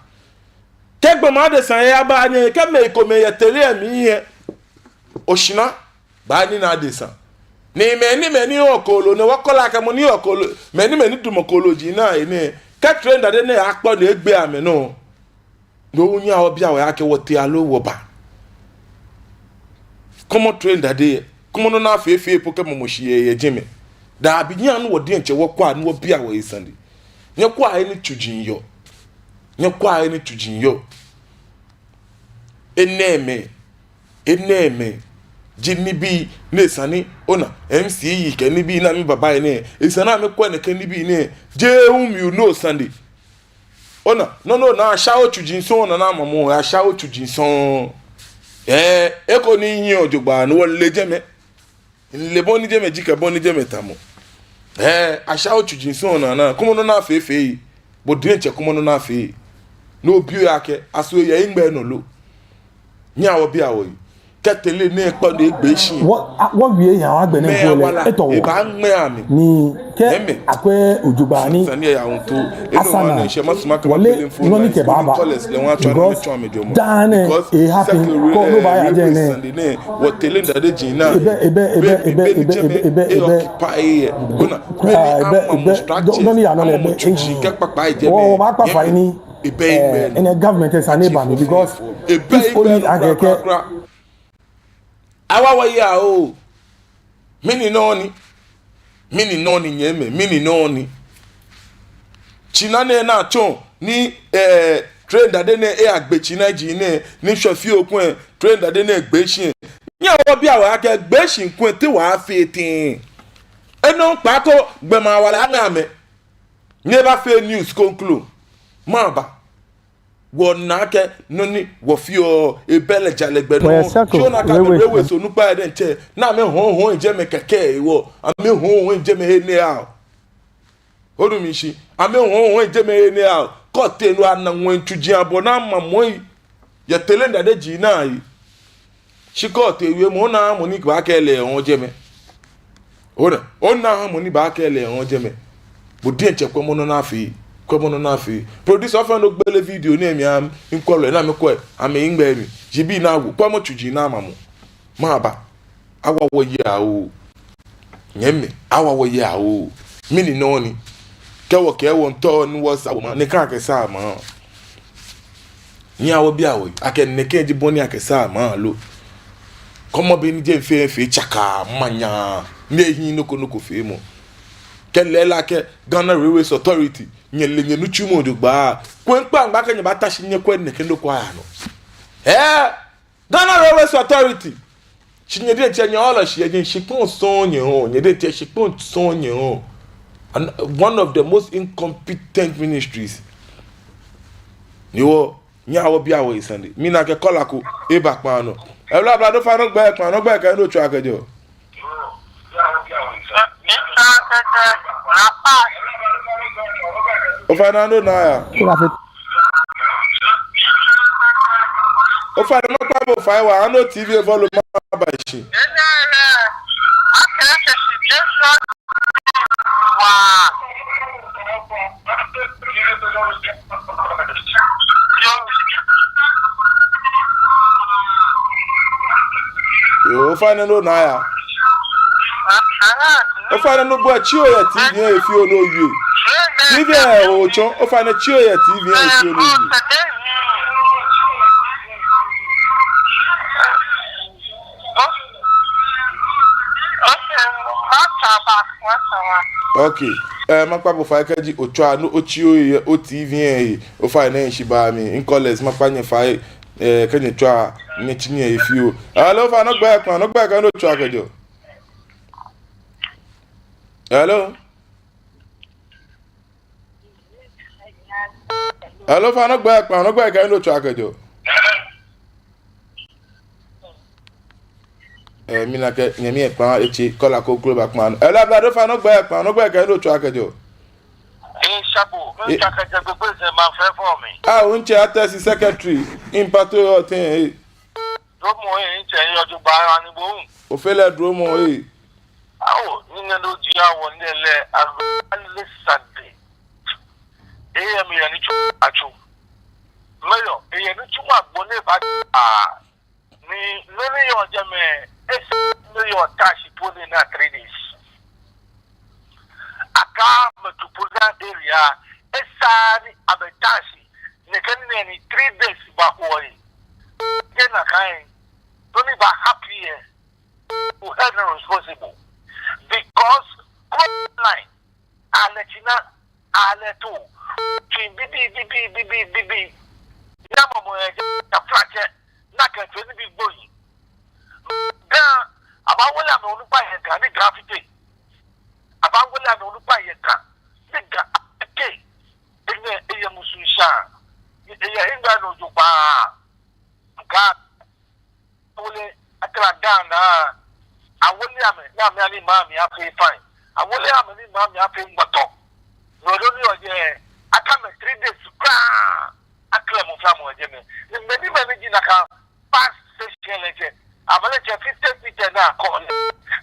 Kɛ gbɔmɔ adesa yɛ aba nyɛ, kɛ mɛi komɛi yɛ tele lɛ mli yɛ, oshina, baanina adesa. Ni mɛi ni, mɛi ni yɔɔ kooloo, ni wɔkɔ lɛ akɛ mɔ ni yɔɔ kooloo, mɛi ni, mɛi ni damɔ kooloo ji nɛɛ yɛ nɛɛ, kɛ tele ndade nɛɛ akpɔ ni egbe amɛnɔ. No hu nyɛhaa wɔbia wɔhe akɛ wɔtee aloo wɔba. Kumo tele ndade yɛ, kumo nɔ ni afeɔ fɛɛ po kɛ mɔ mɔ shi yɛ, yɛ jɛmɛ. Daabi, nyɛhaa ni wɔ diɛŋtsɛ wɔkwɛa ni wɔbia wɔhe sane. Nyɛkwɛa he ni tsuji yɔɔ. Nyɛkwɛa he ni tsuji yɔɔ. Enɛɛmɛi, enɛɛmɛi ji nibii ni esa ni, ona, M C E kɛ nibii ni amɛbaaba yɛ nɛɛ, esa ni amɛkwɛ nɛkɛ nibii nɛɛ, jeee hu mli nɔ sane. Ona, nɔ nɔ ni asha otsuji sɔŋŋ, ona, na mɔ mɔ asha otsuji sɔŋŋ. Eh, eko ni nyiɛ jogbaŋŋ ni wɔle jɛmɛ. Nle bɔ ni jɛmɛ ji kɛ bɔ ni jɛmɛ tamɔ. Eh, asha otsuji sɔŋŋ, ona, na kumo nɔ ni afee fɛɛ. Bo diɛŋtsɛ kumo nɔ ni afee. No bi oya akɛ, aso eyɛ ngbɛ nɔ lo. Nyɛhaa wɔbia wɔhe. Kɛ tele nɛɛ kpɔ ni egbe shi. Wɔ, a, wɔwie ya wɔgbɛ nɛɛ mɛi ko lɛ, awala, etɔ wɔ. Ebaŋmɛ amɛ. Ni kɛ akwɛ jogbaŋŋ ni. Sane ya wɔto. Esa ni wɔle nɔ ni kɛbaaba. Because daa nɛɛ, e happen, kɔ no baaya jɛmɛ. Wɔ tele ndade ji nɛɛ. Ebɛ, ebɛ, ebɛ, ebɛ, ebɛ, ebɛ, ebɛ, ebɛ. Ebɛ, ebɛ, dɔ, dɔ ni yaa nɔ lɛ, ebɛ, eh, wɔ, wɔbaakpa fai ni, eh, enɛ government esa ni eba mli, because if only akɛ kɛ. Awa wɔya oo. Mɛni nɔ ni? Mɛni nɔ ni nyɛmɛi? Mɛni nɔ ni? Tsina nɛɛ ni atsɔ ni, eh, tele ndade nɛɛ eyagbe tsina ji nɛɛ, ni shwɛ fioo kulɛ, tele ndade nɛɛ gbe shi. Nyɛhaa wɔbia wɔhe akɛ gbe shi kulɛ te wɔfee tɛŋŋ? Enɔ kpaako gbɔmɔ awala aŋmɛ amɛ. Ni ebafee news kroko. Maba. Wɔna akɛ nɔ ni wɔfeɔ, ebɛ lɛ jalɛ gbɛ nɔ. Wɔyɛ sako, shi ona akɛ railway, railway station onukpai diɛŋtsɛ, ni amɛhɔ̃ɔhɔ̃ɔ jɛmɛ kɛkɛ hewɔ, amɛhɔ̃ɔhɔ̃ɔ jɛmɛ anyhow. Onu mi shishi, amɛhɔ̃ɔhɔ̃ɔ jɛmɛ anyhow. Kɛ otee nɔ ana ŋwɛi tsuji abɔ ni ama mɔ yi yɛ tele ni dade ji naa yi. Shi kɛ otee wiemɔ, onaaa mɔ ni baakɛɛ lɛ ehɔ̃ɔ jɛmɛ. Ona, onaaa mɔ ni baakɛɛ lɛ ehɔ̃ɔ jɛmɛ. Bo diɛŋtsɛ kwɛmɔ nɔ ni afee, kwɛmɔ nɔ ni afee. Producer, ofainɛ ogbele video nɛɛ mli, mikwɛɔ lɛ ni amɛkwɛ, amɛhiŋmɛi mli. Ji bii ni awo, kwɛmɔ tsuji ni ama mɔ. Maba. Awa wɔyi aa oo. Nyɛmimɛi, awa wɔyi aa oo. Mɛni nɔ ni? Kɛ wɔkɛɛ wɔmiitao ni wɔsaa wɔmaŋ, nɛkɛ akɛsaa maŋ? Nyɛhaa wɔbia wɔhe akɛ nɛkɛ ji bɔ ni akɛsaa maŋ lo? Kɔmɔ be ni jeŋ fɛɛ fɛɛ tsaka manya, ni ehiii nɔ ko nɔ ko feemɔ. Kɛ lɛɛlɛŋ akɛ Ghana Railways Authority, nyɛle nyɛnitsumɔ jogbaŋŋ. Kwɛ ŋkpa ŋkpa kɛ nyɛbaata shi nyɛkwɛ nɛkɛ nɔ ko aya nɔ. Ɛɛ, Ghana Railways Authority. Shi nyɛ diɛŋtsɛ nyɛhɔlɔ shi yɛ jeŋ shikpɔŋ sɔŋŋ nyɛhɔ̃ɔ, nyɛ diɛŋtsɛ shikpɔŋ sɔŋŋ nyɛhɔ̃ɔ. And one of the most incompetent ministries. Ni wɔ, nyɛhaa wɔbia wɔhe sane. Mina akɛ caller ko eba kpaa nɔ. Hello, ablade, ofainɛ ogbɛi kpaa nɔ, ogbɛi kɛ he ni otswaa kɛjɛɔ. Ofainɛ, nɔ ni aya. Ofainɛ, makpa bo fai waa, ani o-T V volume aba shi. Yoo, ofainɛ, nɔ ni aya. Ofainɛ, nɔ ni bo, tsi ohe yɛ T V lɛ he fioo ni owie. T V lɛ otsɔ, ofainɛ, tsi ohe yɛ T V lɛ he fioo ni owie. Okay. Eh, makpa bo fai kɛji otswa ni otsi ohe yɛ o-T V lɛ he. Ofainɛ, shi ba mi. Callers, makpa nyɛ fai. Eh, kɛ nyɛtswa, nyɛtsi nyɛhe fioo. Hello, ofainɛ ogbɛi kpaa nɔ, ogbɛi kɛ he ni otswaa kɛjɛɔ. Hello? Hello, ofainɛ ogbɛi kpaa nɔ, ogbɛi kɛ he ni otswaa kɛjɛɔ. Eh, mina akɛ nyɛmi ekpaa etse, caller ko kroko ba kpaa nɔ. Hello, ablade, ofainɛ ogbɛi kpaa nɔ, ogbɛi kɛ he ni otswaa kɛjɛɔ. Ee, Shabu, eh, mitswaa kɛjɛ Gbegbe Zema fɛɛ fɔ mi. Ah, ontsɛ Atɛsi secretary, mipato yɔɔ tɛŋŋ, eh. Dromɔ, eh, ntsɛ yɔɔ jogbaŋŋ, ani bo hu? Ofee lɛ dromɔ, eh. Awo, ni nɛɛ nɔ ji awo nɛɛ lɛ, aloo ale sane. Eyɛ mi yɛ nitsumɔ atsu. Mayor, eyɛ nitsumɔ agbo ni eba, ah, ni nɔ ni yɔɔ jɛmɛ, esa ni yɔɔ tashi po ni na three days. Akɛ metropolitan area, esa ni amɛtashi, nɛkɛ nɛɛ ni three days ba hoi. Kɛ nakai, nɔ ni baa happen yɛ, who held them responsible? Because close line, ale tsina, ale too. Tsui bibii, bibii, bibii, bibii. Namɔ mɔ yɛ jɛ, taflatsɛ, nakai tsui nibii gbohii. Ga, abaawole amɛ onukpai yɛ Ga ni Ga fite. Abaawole amɛ onukpai yɛ Ga ni Ga fite. Enɛ, eyɛ musu sha. Eyɛ hiŋmɛi nɔ jogbaŋŋ. Ga. Awole, akla Ga naa. Awole amɛ, ni amɛ ani maŋ mli afee fine. Awole amɛ ni maŋ mli afee ŋmɔtɔ. Nɔ ni yɔɔ jɛi, akɛ amɛ three days kwraa. Akla mɔ fɛɛ mɔ yɛ jɛmɛ. Ni mɛi ni, mɛi ni ji nakai past session lɛ jɛ. Amɛ lɛ jɛ fifty fifty ni akɔ lɛ.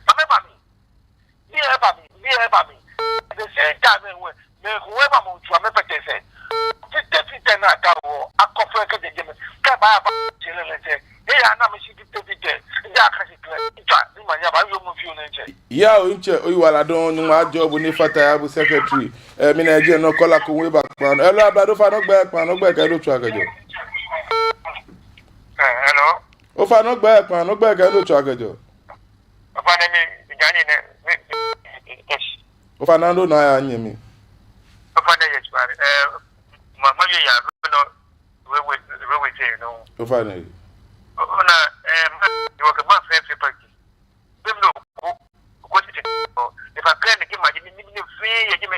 Amɛba mli. Ni eba mli, ni eba mli. At the same time, eh, mɛi komɛi ba mɔ tsu amɛkpɛtɛ sɛɛ. Fifty fifty ni aka wɔ, akɔ fɛɛ kɛjɛ jɛmɛ. Kɛ baaya ba tsɛ lɛ lɛ sɛɛ. Eya ni amɛshi fifty fifty. Eya akɛ shi klɛ. Ntswa, ni manya ba, yoo mɔ fioo nɛɛ ntsɛ. Yoo, ntsɛ, oyiwaladɔŋŋ, Nyɔŋmɔ ajɔɔ bo ni efata he aha bo secretary. Eh, mina akɛ nɔ caller ko hu eba kpaa nɔ. Hello, ablade, ofainɛ ogbɛi kpaa nɔ, ogbɛi kɛ he ni otswaa kɛjɛɔ. Eh, hello. Ofainɛ ogbɛi kpaa nɔ, ogbɛi kɛ he ni otswaa kɛjɛɔ. Ofainɛ mi, mi jani nɛ, mi, mi, mi, yes. Ofainɛ nɔ ni aya nyɛmi. Ofainɛ yɛ tswa, eh, ma, ma yɛ ya, no, we, we, we, we say, no. Ofainɛ. Ona, eh, ma, yɛ kɛ ma fɛɛ fɛɛ paki. Bem no, ko, ko ti, oh, if I can, ke ma, ni, ni, ni, fɛɛ, yɛ, yɛ, me.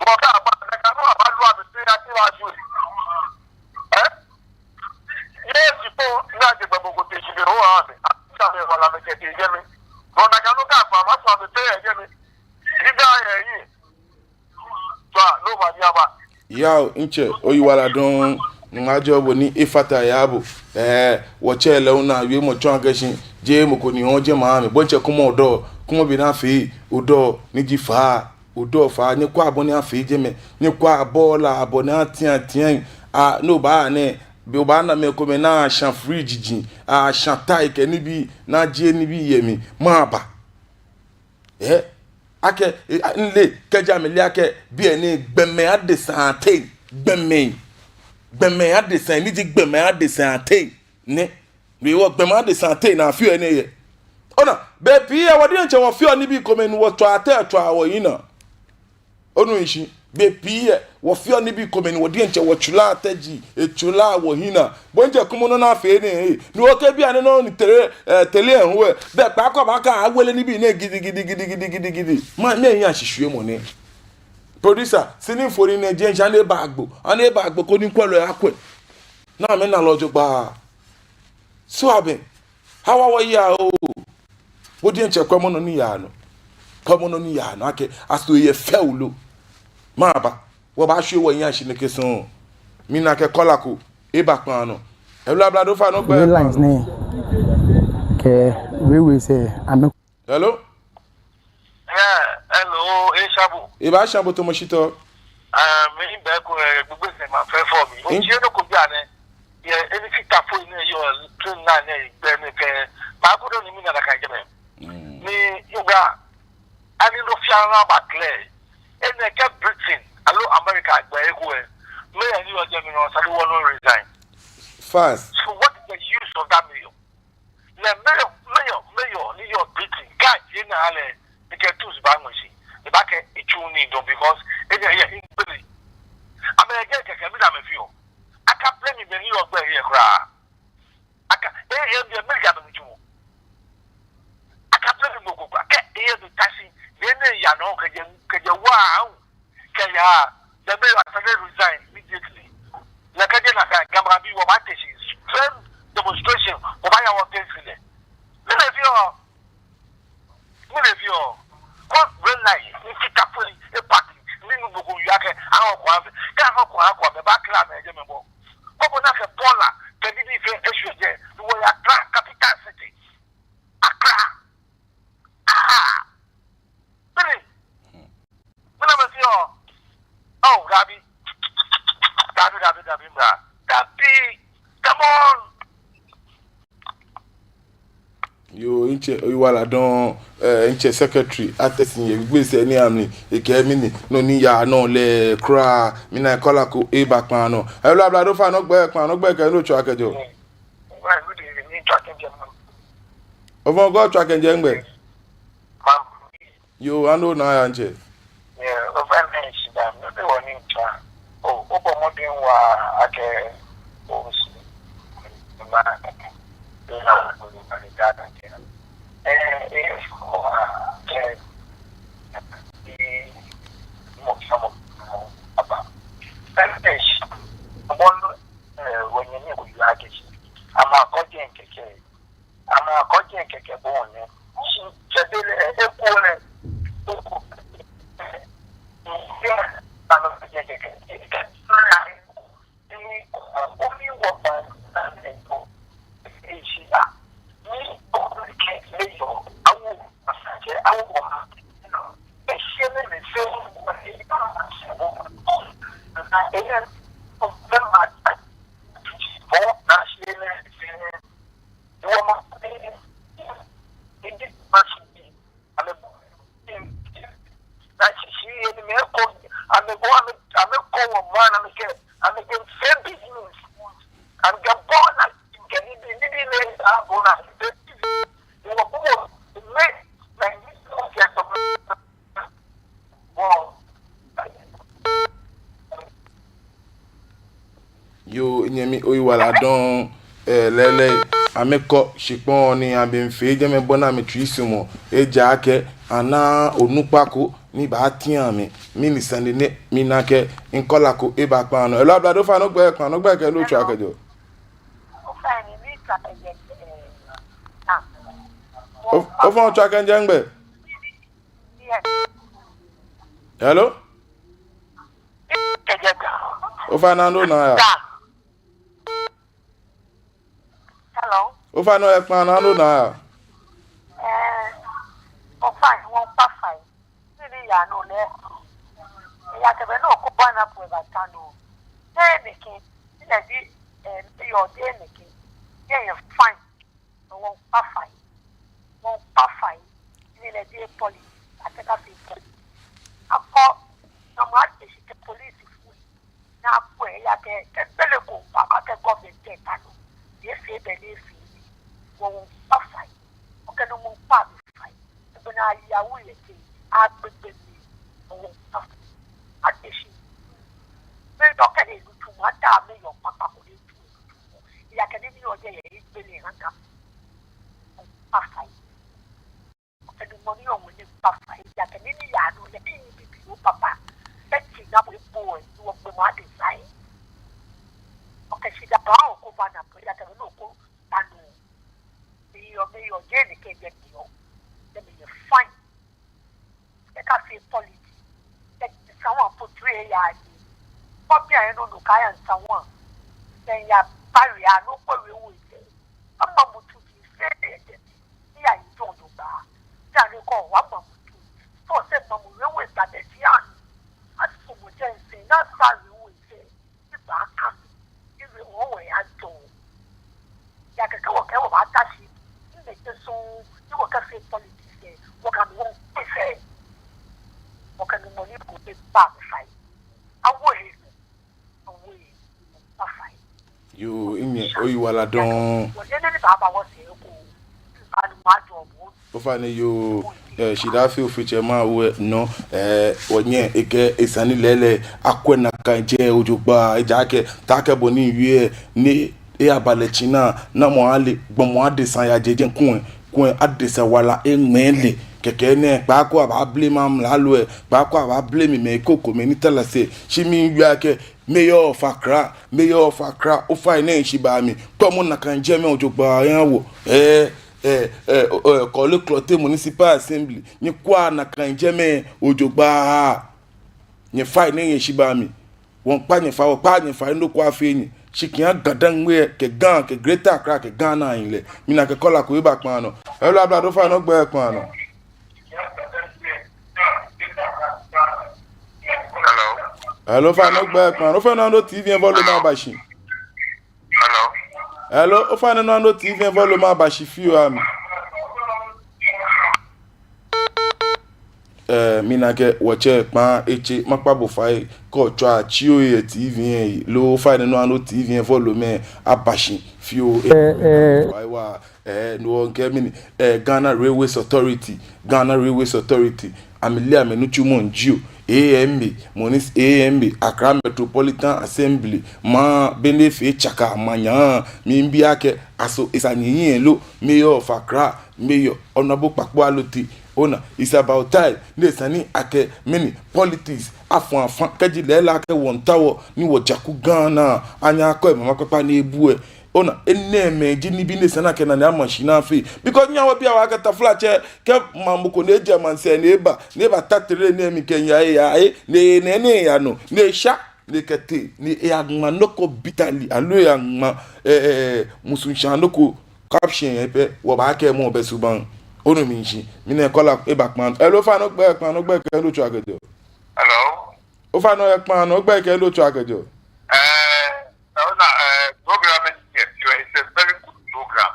Mɔ kɛ aba, nakai nɔ abalu amɛsɛɛ ya ti wa ju. Eh? Yɛ shi po, na je gbɛ mɔ ko te shi be ho amɛ. Asa amɛwala amɛkɛtee jɛmɛ. Mɔ nakai nɔ kɛ aba, amɛsu amɛsɛɛ yɛ jɛmɛ. Ni da yɛ yi. Tɔ, no ba ni aba. Yao, ntsɛ, oyiwaladɔŋŋ. Nyɔŋmɔ ajɔɔ bo ni efata eyaha bo. Ɛɛ, wɔtsɛ lɛ ona wiemɔ tsɔɔ akɛ shi, jeee mɔ ko ni hɔɔ jɛmɛ amɛ. Bo diɛŋtsɛ kwɛmɔ odɔ, kwɛmɔ bɔ ni afee odɔ, ni ji faa, odɔ faa, nyɛkwɛa bɔ ni afee jɛmɛ, nyɛkwɛa bɔɔla, bɔ ni atia atia. A, no baa nɛ, be obaana mɛi komɛi ni asha fridge ji, asha tai kɛ nibii, ni ajie nibii yɛ mli, mɛɛba? Ɛɛ, akɛ, ɛɛ, a, mile, kɛji amɛle akɛ, biɛ nɛɛ gbɔmɛi adesai ateŋ, gbɔmɛi, gbɔmɛi adesai, ni ji gbɔmɛi adesai ateŋ, nɛ. Be wɔ gbɔmɛi adesai ateŋ ni afeɔ enɛ yɛ. Ona, bei pii lɛ wɔ diɛŋtsɛ wɔfeɔ nibii komɛi ni wɔtswaa tɛ tswaa wɔyi naa. Onu shishi, bei pii lɛ, wɔfeɔ nibii komɛi ni wɔ diɛŋtsɛ wɔtsulaa tɛ ji, etsulaa wɔyi naa. Bo diɛŋtsɛ kwɛmɔ nɔ ni afee nɛɛ, ee. Ni okɛ biɛ nɛɛ nɔ ni tɛlɛ, ɛɛ, tɛlɛ hu lɛ. Be kpaako baakɛɛ awele nibii nɛɛ gidigidi, gidigidi, gidigidi. Mɛɛ, mɛɛ hewɔ ashishiumɔ nɛ. Producer, sini mfoniri nɛɛ jɛmɛ, ja ni eba agbo. Ani eba agbo koni kwɛlɔi akwɛ. Ni amɛna lɛ jogbaŋŋ. So abɛ. Hawa wɔyaa oo. Bo diɛŋtsɛ kwɛmɔ nɔ ni yaa nɔ. Kwɛmɔ nɔ ni yaa nɔ akɛ, aso eyɛ fɛo lo. Mɛɛba? Wɔbaashwie wɔyi ashi nɛkɛ sɔŋŋ. Mina akɛ caller ko eba kpaa nɔ. Hello, ablade, ofainɛ ogbɛi. Lines nɛɛ kɛ wewe sɛɛ amɛ. Hello? Yeah, hello, esha bo. Ebaasha bo tamɔ shitɔ. Ah, miiba ko, eh, gbogbo sɛɛ mafee fɔ mi. Otsɛ nɔ ko bianɛ. Yɛ, eni fita fo nɛɛ yɔɔ train naa nɛɛ gbɛ nɛɛ kɛ. Maŋ ko dɔŋŋ ni mina nakai jɛmɛ. Mm. Ni, yoo, ani nɔ fɛɛ nɔ baa clear. Enɛ kɛ Britain, aloo America gbɛ eko lɛ. Mayor ni yɔɔ jɛmɛ nɔ, esa ni wɔnɔ resign. Fast. So what is the use of that mayor? Lɛ mayor, mayor, mayor ni yɔɔ Britain, guy yɛ naa lɛ, ekɛ tools baaŋmɛ shi, ebaakɛɛ etsuɔ nii dɔŋŋ because, eyɛ, eyɛ hiɛgbele. Amɛyɛ kɛkɛ, mina amɛfeɔ. Aka blame mɛi ni yɔɔ gbɛ lɛ kwraa. Aka, ee, ee, mɛi, mɛi, amɛmiitsu mɔ. Aka blame mɔ ko kwraa, kɛ, ee, mɛi ta shi, yɛ nɛɛ yaa nɔ, kɛjɛ, kɛjɛ waa, awu. Kɛya, the mayor has to resign immediately. Lɛ kɛjɛ nakai, Gamɛi abii wɔbaate shi, strength demonstration, wɔbaaya wɔtee shi lɛ. Mɛni efeɔ? Mɛni efeɔ? Ko realize, ni fita fo ni, e party, ni nuumo ko yɔɔ akɛ, aha wɔkwɛ amɛ. Kɛ aha wɔkwɛ amɛ, baakɛɛ amɛ jɛmɛ bɔ. Ko bɔ ni akɛ bɔɔla, kɛ nibii fɛɛ eshwie jɛ, ni wɔya Accra, capital city. Accra. Ah! Mɛni? Mɛni amɛfeɔ? Oh, dabi. Dabi, dabi, dabi, mra. Dabi. Come on. Yoo, mitsɛ, oyiwaladɔŋŋ, eh, mitsɛ secretary, atɛsi yɛ gbɛ sɛɛ ni amli, ekɛɛ mɛni, nɔ ni yaa nɔ lɛ kwraa, mina caller ko eba kpaa nɔ. Hello, ablade, ofainɛ ogbɛi kpaa nɔ, ogbɛi kɛ he ni otswaa kɛjɛɔ. Well, good evening, mitswaa kɛjɛ maŋ. Ofainɛ otswaa kɛjɛ nɛgbɛ? Maŋ. Yoo, ani ona yaa mitsɛ? Yeah, ofainɛ shidaa, mɛni hewɔ ni mitswaa? Oh, obɔ mɔdɛŋ waa akɛ, oh, shi. Ma, la, ma, dada, eh, eh, oh, ah, eh, eh, mo, mo, mo, aba. Eh, eh, shi, mo, eh, wɔnyɛmi ko yɔɔ akɛ shi. Amɛkɔ jɛi kɛkɛ. Amɛkɔ jɛi kɛkɛ bɔ ni. Shi tsɛ be lɛ, eko lɛ, eko. Ni amɛkɔ jɛi kɛkɛ. Ni, omi wɔ ba, na ne ko. Eshi a. Ni, oko kɛ, eyo. Awo, asakɛ, awo, ma. Eshi ne, ne, se, wo, ne, ba, se, wo. Na, eye, o, be, ma, bo, na, shi, ne, se, ne. Yoo, nyɛmi, oyiwaladɔŋŋ, eh, lɛɛlɛŋ, amɛkɔ shikpɔŋ ni amɛmiifee jɛmɛ bɔ ni amɛtsui sumɔɔ, ejaakɛ, ana onukpa ko ni baatia mi, mɛni sane nɛ, mina akɛ, caller ko eba kpaa nɔ. Hello, ablade, ofainɛ ogbɛi kpaa nɔ, ogbɛi kɛ he ni otswaa kɛjɛɔ. O-, ofainɛ otswaa kɛjɛ nɛgbɛ? Hello? Ofainɛ ani ona yaa? Ofainɛ, oyɛ kpaa nɔ, ano naa. Ɛɛ, ofainɛ, wɔŋkpa fai. Nii ni yaa nɔ lɛ, eya akɛ be ni oko bɔ ni apu eba ta nɔ. Tɛ nɛkɛ, ni lɛ ji, ɛɛ, eyɔɔ tɛ nɛkɛ. Yɛ yɛ fine. Wɔŋkpa fai. Wɔŋkpa fai. Ni lɛ ji police. Atɛ ka fee police. Akɔ, na mɔ ate shi kɛ police fue. Ni akwɛ eya akɛ, kɛ gbele ko ba, akɛ government kɛ ta nɔ. Ni efee bɛ ni efee. Wɔ wɔŋkpa fai. Okɛ nɔ mɔ kpa mi fai. Ebe na ya wu yɛ te. Agbegbe mi. Wɔ wɔŋkpa fai. Ate shi. Mɛi ni okɛ lɛ lu tsumɔ, ata mɛi yɔɔ kpakpa ko lɛ tsumɔ. Eya akɛ nii ni yɔɔ jɛi yɛ egbele ha Ga. Wɔŋkpa fai. Okɛ nɔ mɔ ni yɔɔ ŋwɛi ni kpa fai, eya akɛ nii ni yaa nɔ lɛ, eyi bibioo papa. Eti na bo ebo ɛ, ni wɔgbɛ mɔ adesa ɛ. Okɛ shidaa ba oko ba na bo, eya akɛ nɔ oko ta nɔ. Mɛi yɔɔ, mɛi yɔɔ, jɛ nɛkɛ jɛ mɛi yɔɔ. Jɛ mɛi yɛ fine. Kɛ ka fee politics. Kɛ sawa portray ya ni. Kɔ bi a yɛ nɔ nɔ ka ya sawa. Kɛ ya pari a nɔ kɔ we wo jɛ. Ama mutu ji fee jɛ. Ni ya yi jɔn jogbaŋŋ. Jani kɔ wa ma mutu. So se ma mu we we ta de ti an. Asu mu jɛ nse na sa we we jɛ. Ni ba ka. Ni we wo we ya jɔ. Ya kɛ kɛ wɔ kɛ wɔ ba ta shi. Ni mɛ te so. Ni wɔ ka fee politics. Wɔ ka mi wɔ pe fee. Wɔ ka mi mɔ ni ko pe ba mi fai. Awo he. Yoo, minyɛ, oyiwaladɔŋŋ. Ofainɛ yoo, ɛɛ, shidaa fɛɛ ofee tsɛ ma wɛ nɔ, ɛɛ, wɔnyɛ, ekɛ, esa ni lɛɛlɛŋ, akwɛ nakai jɛmɛ jogbaŋŋ, ejaakɛ, taakɛ bɔ ni miwie, ni, eyaba lɛ tsi naa, namɔ ale, gbɔmɔ adesa ya jɛjɛ kulɛ, kulɛ adesa wala eŋmɛɛ lɛ, kɛkɛ nɛɛ, kpaako abaableee maŋ mla loo, kpaako abaableee mɛi krokomɛi ni ta lɛ sɛɛ, shi miwie akɛ, Mayor of Accra, Mayor of Accra, ofainɛ shi ba mli. Kwɛmɔ nakai jɛmɛ jogbaŋŋ oha wɔ. Ɛɛ, ɛɛ, ɛɛ, ɛɛ, Korle Klottey Municipal Assembly. Nyɛkwɛa nakai jɛmɛ jogbaŋŋ. Nyɛfainɛ nyɛshi ba mli. Wɔŋkpa nyɛ fai, wɔkpa nyɛ fai, nɔ ko afee nyɛ. Shi kɛha Ga-Dangme kɛ Ga, kɛ Greater Accra, kɛ Ghana ahe lɛ. Mina akɛ caller ko eba kpaa nɔ. Hello, ablade, ofainɛ ogbɛi kpaa nɔ. Hello. Hello, ofainɛ ogbɛi kpaa nɔ. Ofainɛ onu TV lɛ volume aba shi. Hello. Hello, ofainɛ onu TV lɛ volume aba shi fioo oha mi. Ɛɛ, mina akɛ wɔtsɛ kpaa etse, makpa bo fai, kɛ otswa tsi ohe yɛ TV lɛ he, loo ofainɛ onu TV lɛ volume aba shi fioo, ɛɛ, ɛɛ. Fai wa. Ɛɛ, no hewɔ mikɛɛ mɛni, ɛɛ, Ghana Railways Authority, Ghana Railways Authority, amɛle amɛnitsumɔ jio, A M A, mɔ ni, A M A, Accra Metropolitan Assembly, maŋ, be ni efee tsaka maŋ nyaa, miibi akɛ, aso esa ni eyi lɛ lo, Mayor of Accra, Mayor, Honourable Kpakpo Allotey, ona, it's about time, ni esa ni akɛ, mɛni, politics, afã afã, kɛji lɛɛlɛŋ akɛ wɔmiitao, ni wɔjaku Ghana, anyɛ akɔ emama kpakpa ni ebu ɛ, Ona, enɛɛmɛi ji nibii ni esa ni akɛ nane ama shi ni afee. Because nyɛhaa wɔbia wɔ akɛ taflatsɛ, kɛ maŋ mɔ ko ni ejɛ maŋsɛɛ ni eba, ni ebata train lɛ mli kɛya eya, ɛɛ, ni enɛ ni eya nɔ, ni esha, ni ekɛtee, ni eyaŋma nɔ ko bitterly, aloo eyaŋma, ɛɛ, ɛɛ, musuŋshãa nɔ ko caption lɛ pɛ, wɔbaakɛɛ mɔ bɛ subaŋ. Onu mishishi, mina akɛ caller eba kpaa. Hello, ofainɛ ogbɛi kpaa nɔ, ogbɛi kɛ he ni otswaa kɛjɛɔ. Hello. Ofainɛ oyɛ kpaa nɔ, ogbɛi kɛ he ni otswaa kɛjɛɔ. Ɛɛ, Ona, ɛɛ, program lɛ, it's a very good program.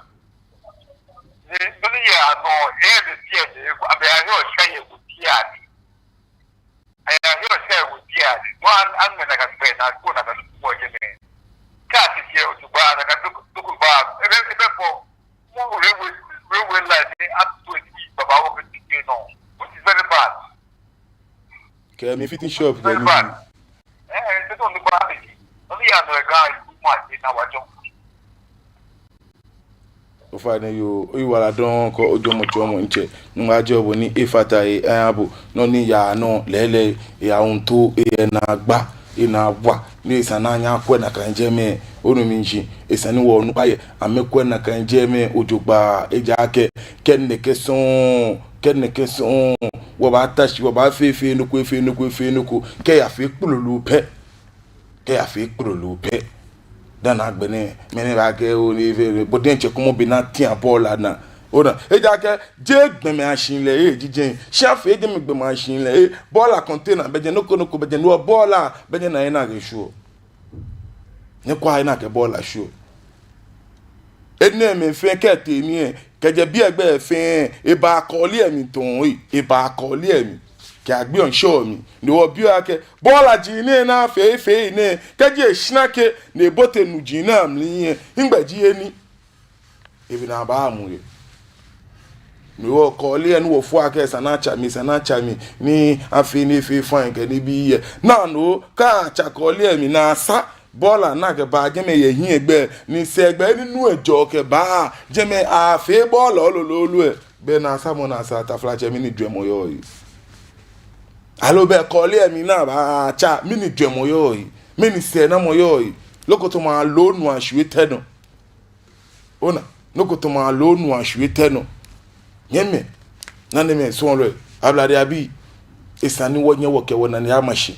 Ni, nɔ ni yaa nɔ, ɛɛ, the fear, the, abɛ ahe oshɛ yɛ ko fear ni. Ahe oshɛ yɛ ko fear ni. One, aŋmɛ nakai gbɛ, nakai ko, nakai ko jɛmɛ. Kɛ ati shi ojogbaŋŋ, nakai ko, ko ba. Ebɛ, ebɛ fɔ. Mɔ railway, railway line ni ato eti babaoo kɛtee nɔ, which is very bad. Kɛ mifite shop kɛ mi. Ofainɛ yoo, oyiwaladɔŋŋ kɛ ojwɛŋmɔ tsɔɔmɔ ntsɛ. Nyɔŋmɔ ajɔɔ bo ni efata he aha bo. Nɔ ni yaa nɔ lɛɛlɛŋ, eya ŋto, eya naagba, enaagba. Ni esa ni anyɛ akwɛ nakai jɛmɛ. Onu mishishi, esa ni wɔnu ayɛ. Amɛkwɛ nakai jɛmɛ jogbaŋŋ, ejaakɛ, kɛ nɛkɛ sɔŋŋ, kɛ nɛkɛ sɔŋŋ, wɔbaata shi, wɔbaafee, fee nɔ ko, fee nɔ ko, fee nɔ ko, kɛ eyafee kplolo pɛ, kɛ eyafee kplolo pɛ. Dani agbɛnɛ, mɛni baakɛɛ, oo, ni efee, bo diɛŋtsɛ kwɛmɔ bɔ ni atia bɔɔla naa. Ona, ejaakɛ, jeee gbɔmɛi ashihilɛ, ee, ji jɛi. Shi afee jɛmɛ gbɔmɛi ashihilɛ, ee, bɔɔla container bɛ jɛi, nɔ ko nɔ ko bɛ jɛi, ni wɔ bɔɔla, bɛ jɛi ni ena akɛ shwieɔ. Ni kwɛ ena akɛ bɔɔla shwieɔ. Enɛɛmɛi fɛɛ kɛtee ni ɛ, kɛjɛ biɛ gbɛ fɛɛ, ebaa kɔɔle lɛ mli tɔŋŋ, ee, ebaa kɔɔle lɛ mli. Kɛ agbiɔ ŋshɔ mli, ni wɔbiɔ akɛ, bɔɔla ji nɛ ni afee, efee nɛ, kɛji eshra akɛ, ni ebote nu ji nɛ mli lɛ, nɛgbɛ ji he ni ebi naa baamu yɛ. Ni wɔ kɔɔle lɛ ni wɔfɔ akɛ esa ni atsa mli, esa ni atsa mli, ni afee ni efee fine kɛ nibii lɛ. Naa nɔ, kɛ atsa kɔɔle lɛ mli ni asa bɔɔla ni akɛbaa jɛmɛ yɛ hiɛgbɛ, ni sɛɛgbɛ ni nu lɛ jɔ kɛbaa jɛmɛ, afee bɔɔla lolo lolo lɛ. Bɛ naasamɔ ni asa, taflatsɛ, mɛni jwɛŋmɔ yɔɔ he? Aloo bɛ kɔɔle lɛ mli ni abaatsa, mɛni jwɛŋmɔ yɔɔ he? Mɛni sɛɛnamɔ yɔɔ he? Lokotomɔ aloo nu ashwie tɛ nɔ. Ona, nɔ ko tamɔ aloo nu ashwie tɛ nɔ. Nyɛmimɛi, nanemɛi, suɔlɔi, ablade abii, esa ni wɔnyɛ wɔkɛ wɔnane ama shi,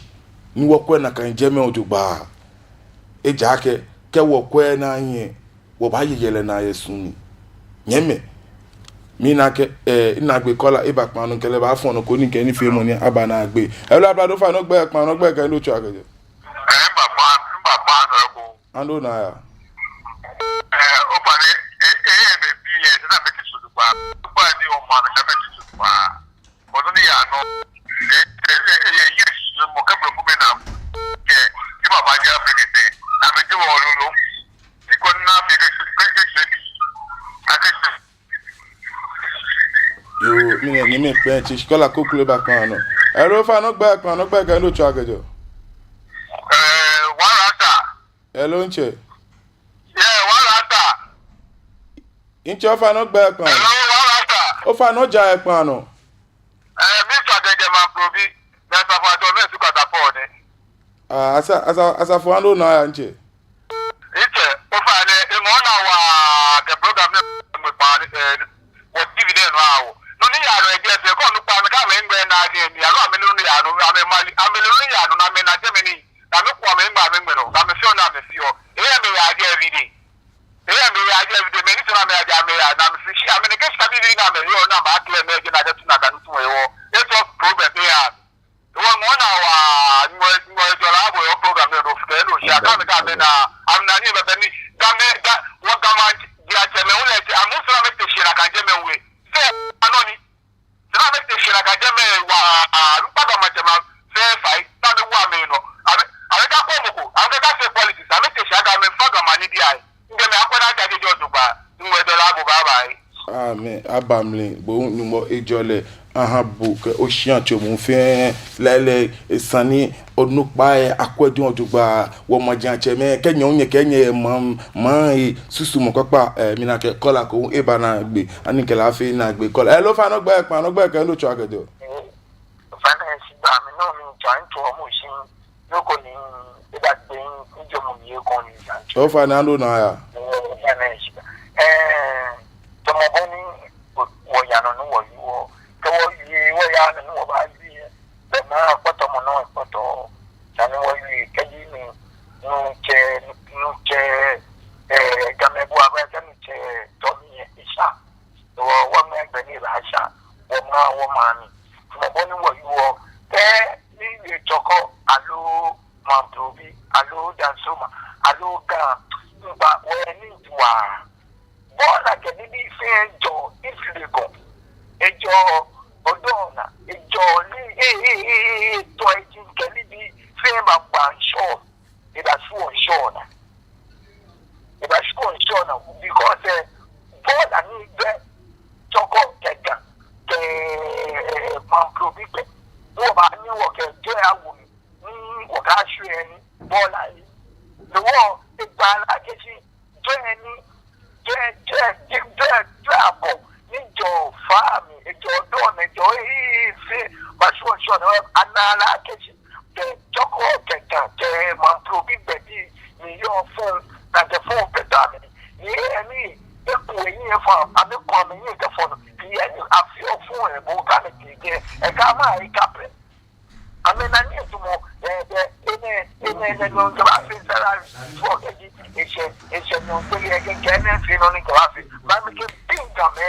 ni wɔkwɛ nakai jɛmɛ ojogbaŋŋ. Ejaakɛ, kɛ wɔkwɛɛɛ naa lɛ, wɔbaaye yɛlɛ naa yɛ su mli. Nyɛmimɛi, mina akɛ, eh, minaagbee caller eba kpaa nɔ, mikɛ lɛ baafɔ nɔ ko ni kɛ nifeemɔ nɛɛ aba naagbee. Hello, ablade, ofainɛ ogbɛi, kpaa nɔ ogbɛi kɛ he ni otsɛɔ kɛjɛɔ. Eh, mibakpa, mibakpa nɔ ko. Ando naa ya. Eh, ofainɛ, eh, eh, eh, be bi, eh, na mete so jogbaŋŋ. Ofainɛ, o ma, na mete so jogbaŋŋ. Ɔdɔ ni yaa nɔ. Eh, eh, eh, eh, yes, mɔ kɛ blɔ ko mɛ na. Kɛ, kɛ baba ja fɛ kɛ tɛ. Na mete wɔ lolo. Ni ko na fɛ kɛ, kɛ, kɛ, kɛ, kɛ, kɛ. Yoo, mi nɛ, ni mikpɛ tsi, caller ko kule ba kpaa nɔ. Hello, ofainɛ ogbɛi, kpaa nɔ ogbɛi kɛ he ni otsɛɔ kɛjɛɔ. Eh, Warasta. Hello, ntsɛ. Yeah, Warasta. Ntsɛ, ofainɛ ogbɛi, kpaa nɔ. Hello, Warasta. Ofainɛ oja yɛ kpaa nɔ. Eh, Mister Dede Mamprobi, Mister Fato, Mister Katapɔ ni. Ah, asa, asa, asafo, ando naa ya, ntsɛ. Ntsɛ, ofainɛ, eŋɔɔ naa waa kɛ program nɛɛ mli kpaa, eh, wɔ T V nɛɛ nɔ awo. Nɔ ni yaa nɔ, eji ese ko nu kpaa mi ka mi ŋgbɛ naa ni mi, aloo amɛ lɛ nɔ ni yaa nɔ, amɛ mali, amɛ lɛ nɔ ni yaa nɔ, na amɛ na jɛmɛ ni, na amɛ ko amɛ ŋgbɛ, amɛ ŋgbɛ nɔ, na amɛ fioo, na amɛ fioo. Eya amɛ yaa jɛ every day. Eya amɛ yaa jɛ every day, mɛni tsɔɔ amɛ yaa jɛ, amɛ yaa, na amɛ fi shi, amɛ ni kɛ shi ka bi bi na amɛ yɔɔ, na amɛ akɛ lɛ amɛ jɛ na jɛ tu na ka nu tu wɔ. It's a problem, eya. Wɔ ŋɔɔ naa waa, ŋɔɔ, ŋɔɔ jɔɔ la, bo yɔɔ program nɛɛ nɔ, fɛɛ nɔ, shi aka mi ka mi na, amɛ na ni bɛ ni, Gamɛi, Ga, wɔ Gamɛi, diɛŋtsɛ mɛi, wulɛ, amɛ sɔrɔ amɛte shi nakai jɛmɛ we. Fɛɛ, anɔ ni. Sɛ amɛte shi nakai jɛmɛ waa, a, nukpa Gamɛi jɛmɛ, fɛɛ fai, na amɛ wa amɛ nɔ. Amɛ, amɛkakɔ mɔ ko, amɛkase politics, amɛte shi akɛ amɛfa Gamɛi anibii ayi. Ŋkɛ mi akɔ na jaje jɔ jogbaŋŋ, ŋɔɔ jɔɔ la bo bye bye. Amen. Aba mli, bo Nyɔŋmɔ ajɔɔ lɛ, aha bo kɛ oshia tso muu fɛɛ, lɛɛlɛŋ, esa ni onukpai akwɛ jogbaŋŋ, wɔ majiatsɛmɛi, kɛ nyɛ hu nyɛkɛ nyɛ maŋ, maŋ lɛ susumɔ kpakpa, eh, mina akɛ caller ko hu eba naagbee, ani mikɛ lɛ afee naagbee caller. Hello, ofainɛ ogbɛi, kpaa nɔ ogbɛi kɛ he ni otsɛɔ kɛjɛɔ. Ofainɛ, shi ba mi nɔ mi tsa ntɔ mo shi. Nɔ ko ni, eba kpe, njɛ mo mi ye ko ni sa. Ofainɛ, ando naa ya. Eh, ofainɛ, shi ba. Eh, tamɔ bɔ ni, wɔ, wɔyaa nɔ ni wɔyɔɔ. Kɛ wɔye, wɔyaa nɔ ni wɔbaaye. Bɛ maa kpɔtɔ mɔ nɔ kpɔtɔ. Sani wɔye, kɛji mi, nuŋtsɛ, nuŋtsɛ, eh, Gamɛi bu aba, kɛ nuŋtsɛ, tɔ mi ye, isa. Wɔ, wɔŋmɛɛ gbɛ ni baasha, wɔmaŋ, wɔmaŋ mli. Tamɔ bɔ ni wɔyɔɔ, kɛ ni ye Chorkor, aloo Mamprobi, aloo Dansoman, aloo Ga, ŋgba, wɔyɛ ni ji waa. Bɔɔla kɛ nibii fɛɛ jɔɔ, East Legon. Ejɔɔ Odona, ejɔɔ ni, e, e, e, e, e, tɔ eji kɛ nibii fɛɛ ba kpa ŋshɔ. Ebashwieɔ ŋshɔ naa. Ebashwieɔ ŋshɔ naa, because, eh, bɔɔla ni bɛ Chorkor kɛ Ga, kɛ, eh, Mamprobi gbɛ. Wɔbaanyɛ wɔkɛ jɛi awo mli, ni wɔkashwie nii, bɔɔla lɛ. Ni wɔ, egba lɛ akɛ shi, jɛi ni, jɛi, jɛi, jɛi, jɛi, jɛi abɔ, ni jɔɔ faa mli, ejɔɔ Odona, ejɔɔ, eh, eh, eh, fɛɛ, bashwieɔ ŋshɔ naa, ana lɛ akɛ shi, kɛ Chorkor kɛ Ga kɛ Mamprobi gbɛji ni yɔɔ fɔŋ, nakai fɔŋ kɛ ta mli. Ni eni, eku eyi efɔ, amɛku amɛyi kɛ fɔŋ. Ni eni afeɔ fɔŋ ebo ka amɛkɛɛ, ekama eka pɛ. Amɛna ni etumɔ, eh, eh, enɛ, enɛ, enɛ, no, kɛ bafee salary, fɔ kɛji, eshi Eshɛ nyɔŋ kpele yɛ kɛ kɛ ne fi nɔ ni kɛ wa fi. Ba mi kɛ bi Gamɛi.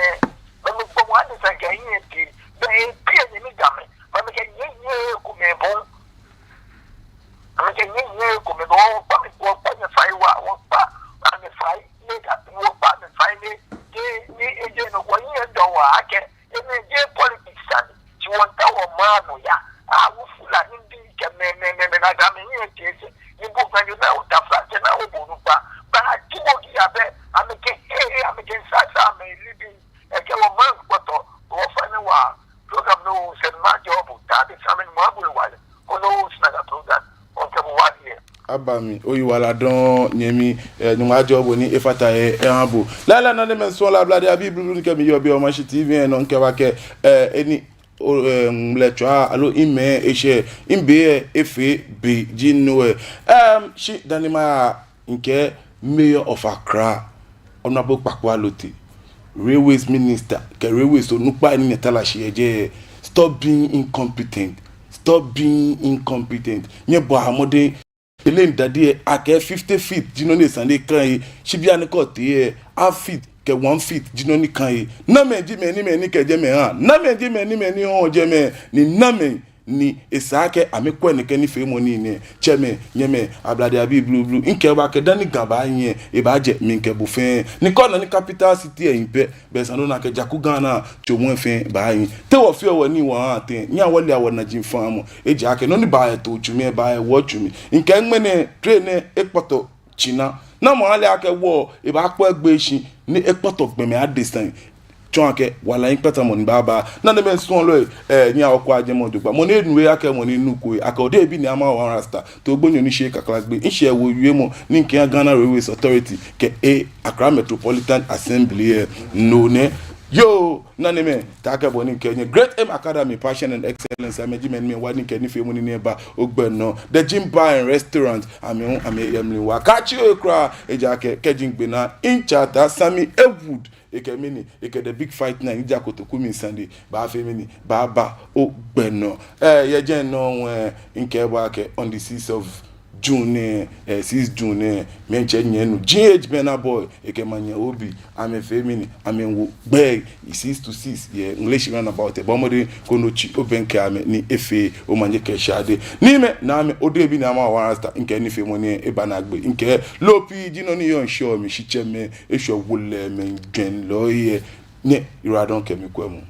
Ba mi kpɔ wa ni sa kɛ yin ti. Ba e bi ni Gamɛi. Ba mi kɛ nyɛ nyɛ komɛi bɔ. Ba mi kɛ nyɛ nyɛ komɛi bɔ. Ba mi kpɔ kpɔ nyɛ fai wa. Wɔ kpa. Ba mi fai. Ni ka wɔ kpa mi fai ni. Ni ni e je no wɔ yin dɔ wa akɛ. Enɛ jeee politics sane. Shi wɔmiitao wɔmaŋ lɛ aya. Awo Fulani bii kɛ mɛi, mɛi, mɛi, mɛi, na Gamɛi ni yɛ jɛsɛ. Ni bo Ganyo na wo taflatsɛ na wo bo nukpa. Ba ti wo ki abɛ. Amɛkɛ, he, he, amɛkɛ sasa amɛ libi. Ekɛ wɔmaŋ kpɔtɔ. Wɔfã ni wɔ program nɔ sɛɛ majɔɔ bo. Taa be sane ni mɔ abule wale. Kɔnɔ wo sinaga program. Wɔkɛ bo wale yɛ. Aba mi, oyiwaladɔŋŋ, nyɛmi, eh, Nyɔŋmɔ ajɔɔ bo ni efata he, ehã bo. Lɛɛlɛŋ nanemɛi, suɔlɔi, Ablade abii blublu ni kɛ mi yɔɔ biɛ Omashi T V lɛ nɔ, mikɛɛ bo akɛ, eh, enɛ, o, eh, ŋmlɛtswaa, aloo ŋmɛɛ eshɛ, ŋbe lɛ efee be ji no lɛ. Em, shi dani maya, mikɛɛ Mayor of Accra, Honourable Kpakpo Allotey, Railways Minister, kɛ Railways onukpai ni nyɛtara shi yɛ jɛi, stop being incompetent, stop being incompetent. Nyɛbɔa mɔdɛŋ. Ele dade lɛ, akɛɛ fifty feet ji nɔ ni esa ni ekã he, shi bianɛ kɛ otee lɛ, half feet kɛ one feet ji nɔ ni kã he. Namɛi ji mɛi ni mɛi ni kɛ jɛmɛ hãa? Namɛi ji mɛi ni mɛi ni hɔ̃ɔ jɛmɛ? Ni namɛi ni esa akɛ amɛkwɛ nɛkɛ nifeemɔ nii nɛɛ? Tsɛmɛi, nyɛmɛi, Ablade abii blublu, mikɛɛ bo akɛ dani Ga baahi lɛ, ebaajɛ mi kɛ bo fɛɛ. Ni kɛ ona ni capital city lɛ hi pɛ, belɛ esa ni ona akɛ jaku Ghana tso mɔ fɛɛ baahi. Te wɔfeɔ wɔnii wɔhãa tɛŋŋ? Nyɛhaa wɔlea wɔnaji faŋŋ mɔ. Ejaakɛ nɔ ni baa yɛ too tsumi lɛ baa yɛ wɔ tsumi. Mikɛɛ ŋmɛnɛ train lɛ ekpɔtɔ tsina. Namɔ ale akɛ wɔ ebaakpɔ egbee shi ni ekpɔtɔ gbɔmɛi adesai? Tsɔɔ akɛ wala hiɛkpatamɔ ni baaba. Nanemɛi, suɔlɔi, eh, nyɛhaa wɔkwɛa jɛmɛ jogbaŋŋ. Mɔ ni enuuu akɛ mɔ ni nuko lɛ, akɛ Odehe bi Nii Amaa One Rasta, Too Gbonyo ni sheee kakla gbee. Mishɛɛ wo wiemɔ ni mikɛhã Ghana Railways Authority kɛ e Accra Metropolitan Assembly lɛ nɔ nɛ. Yoo, nanemɛi, taakɛ bɔ ni mikɛɛ nyɛ, Great Aim Academy, Passion and Excellence, amɛji mɛi ni amɛwa ni mikɛ nifeemɔ nii nɛɛ ba ogbɛ nɔ. The Gym Bar and Restaurant, amɛ hu amɛyɛ mli waa. Kaatsi ohe kwraa, ejaakɛ kɛji ŋgbe naa, in character, Sammy Ewood, ekɛ mɛni, ekɛ The Big Fight Nine, ni ji Akotoku mli sane, baafee mɛni, baaba ogbɛ nɔ. Eh, yɛ jɛi nɔŋŋ, eh, mikɛɛ bo akɛ on the sixth of June nɛɛ, eh, sixth June nɛɛ, mɛntsɛ nyɛnu, G H Burna Boy, ekɛ Maŋnyɛ Obi, amɛfee mɛni, amɛwo gbɛ, six to six, yɛ Ŋleshi roundabout lɛ. Bɔɔ mɔdɛŋ koni otsi obɛŋkɛ amɛ ni efee omanye kɛ shade. Niimɛi, Naamɛi, Odehe bi Nii Amaa One Rasta, mikɛ nifeemɔ nɛɛ eba naagbee. Mikɛɛ loo pii ji nɔ ni yɔɔ ŋshɔ mli, shi tsɛmɛi, eshwɛ wolɛmɛi, jwɛŋlɔi lɛ, nyɛyiwaladɔŋŋ kɛ mi kwɛmɔ.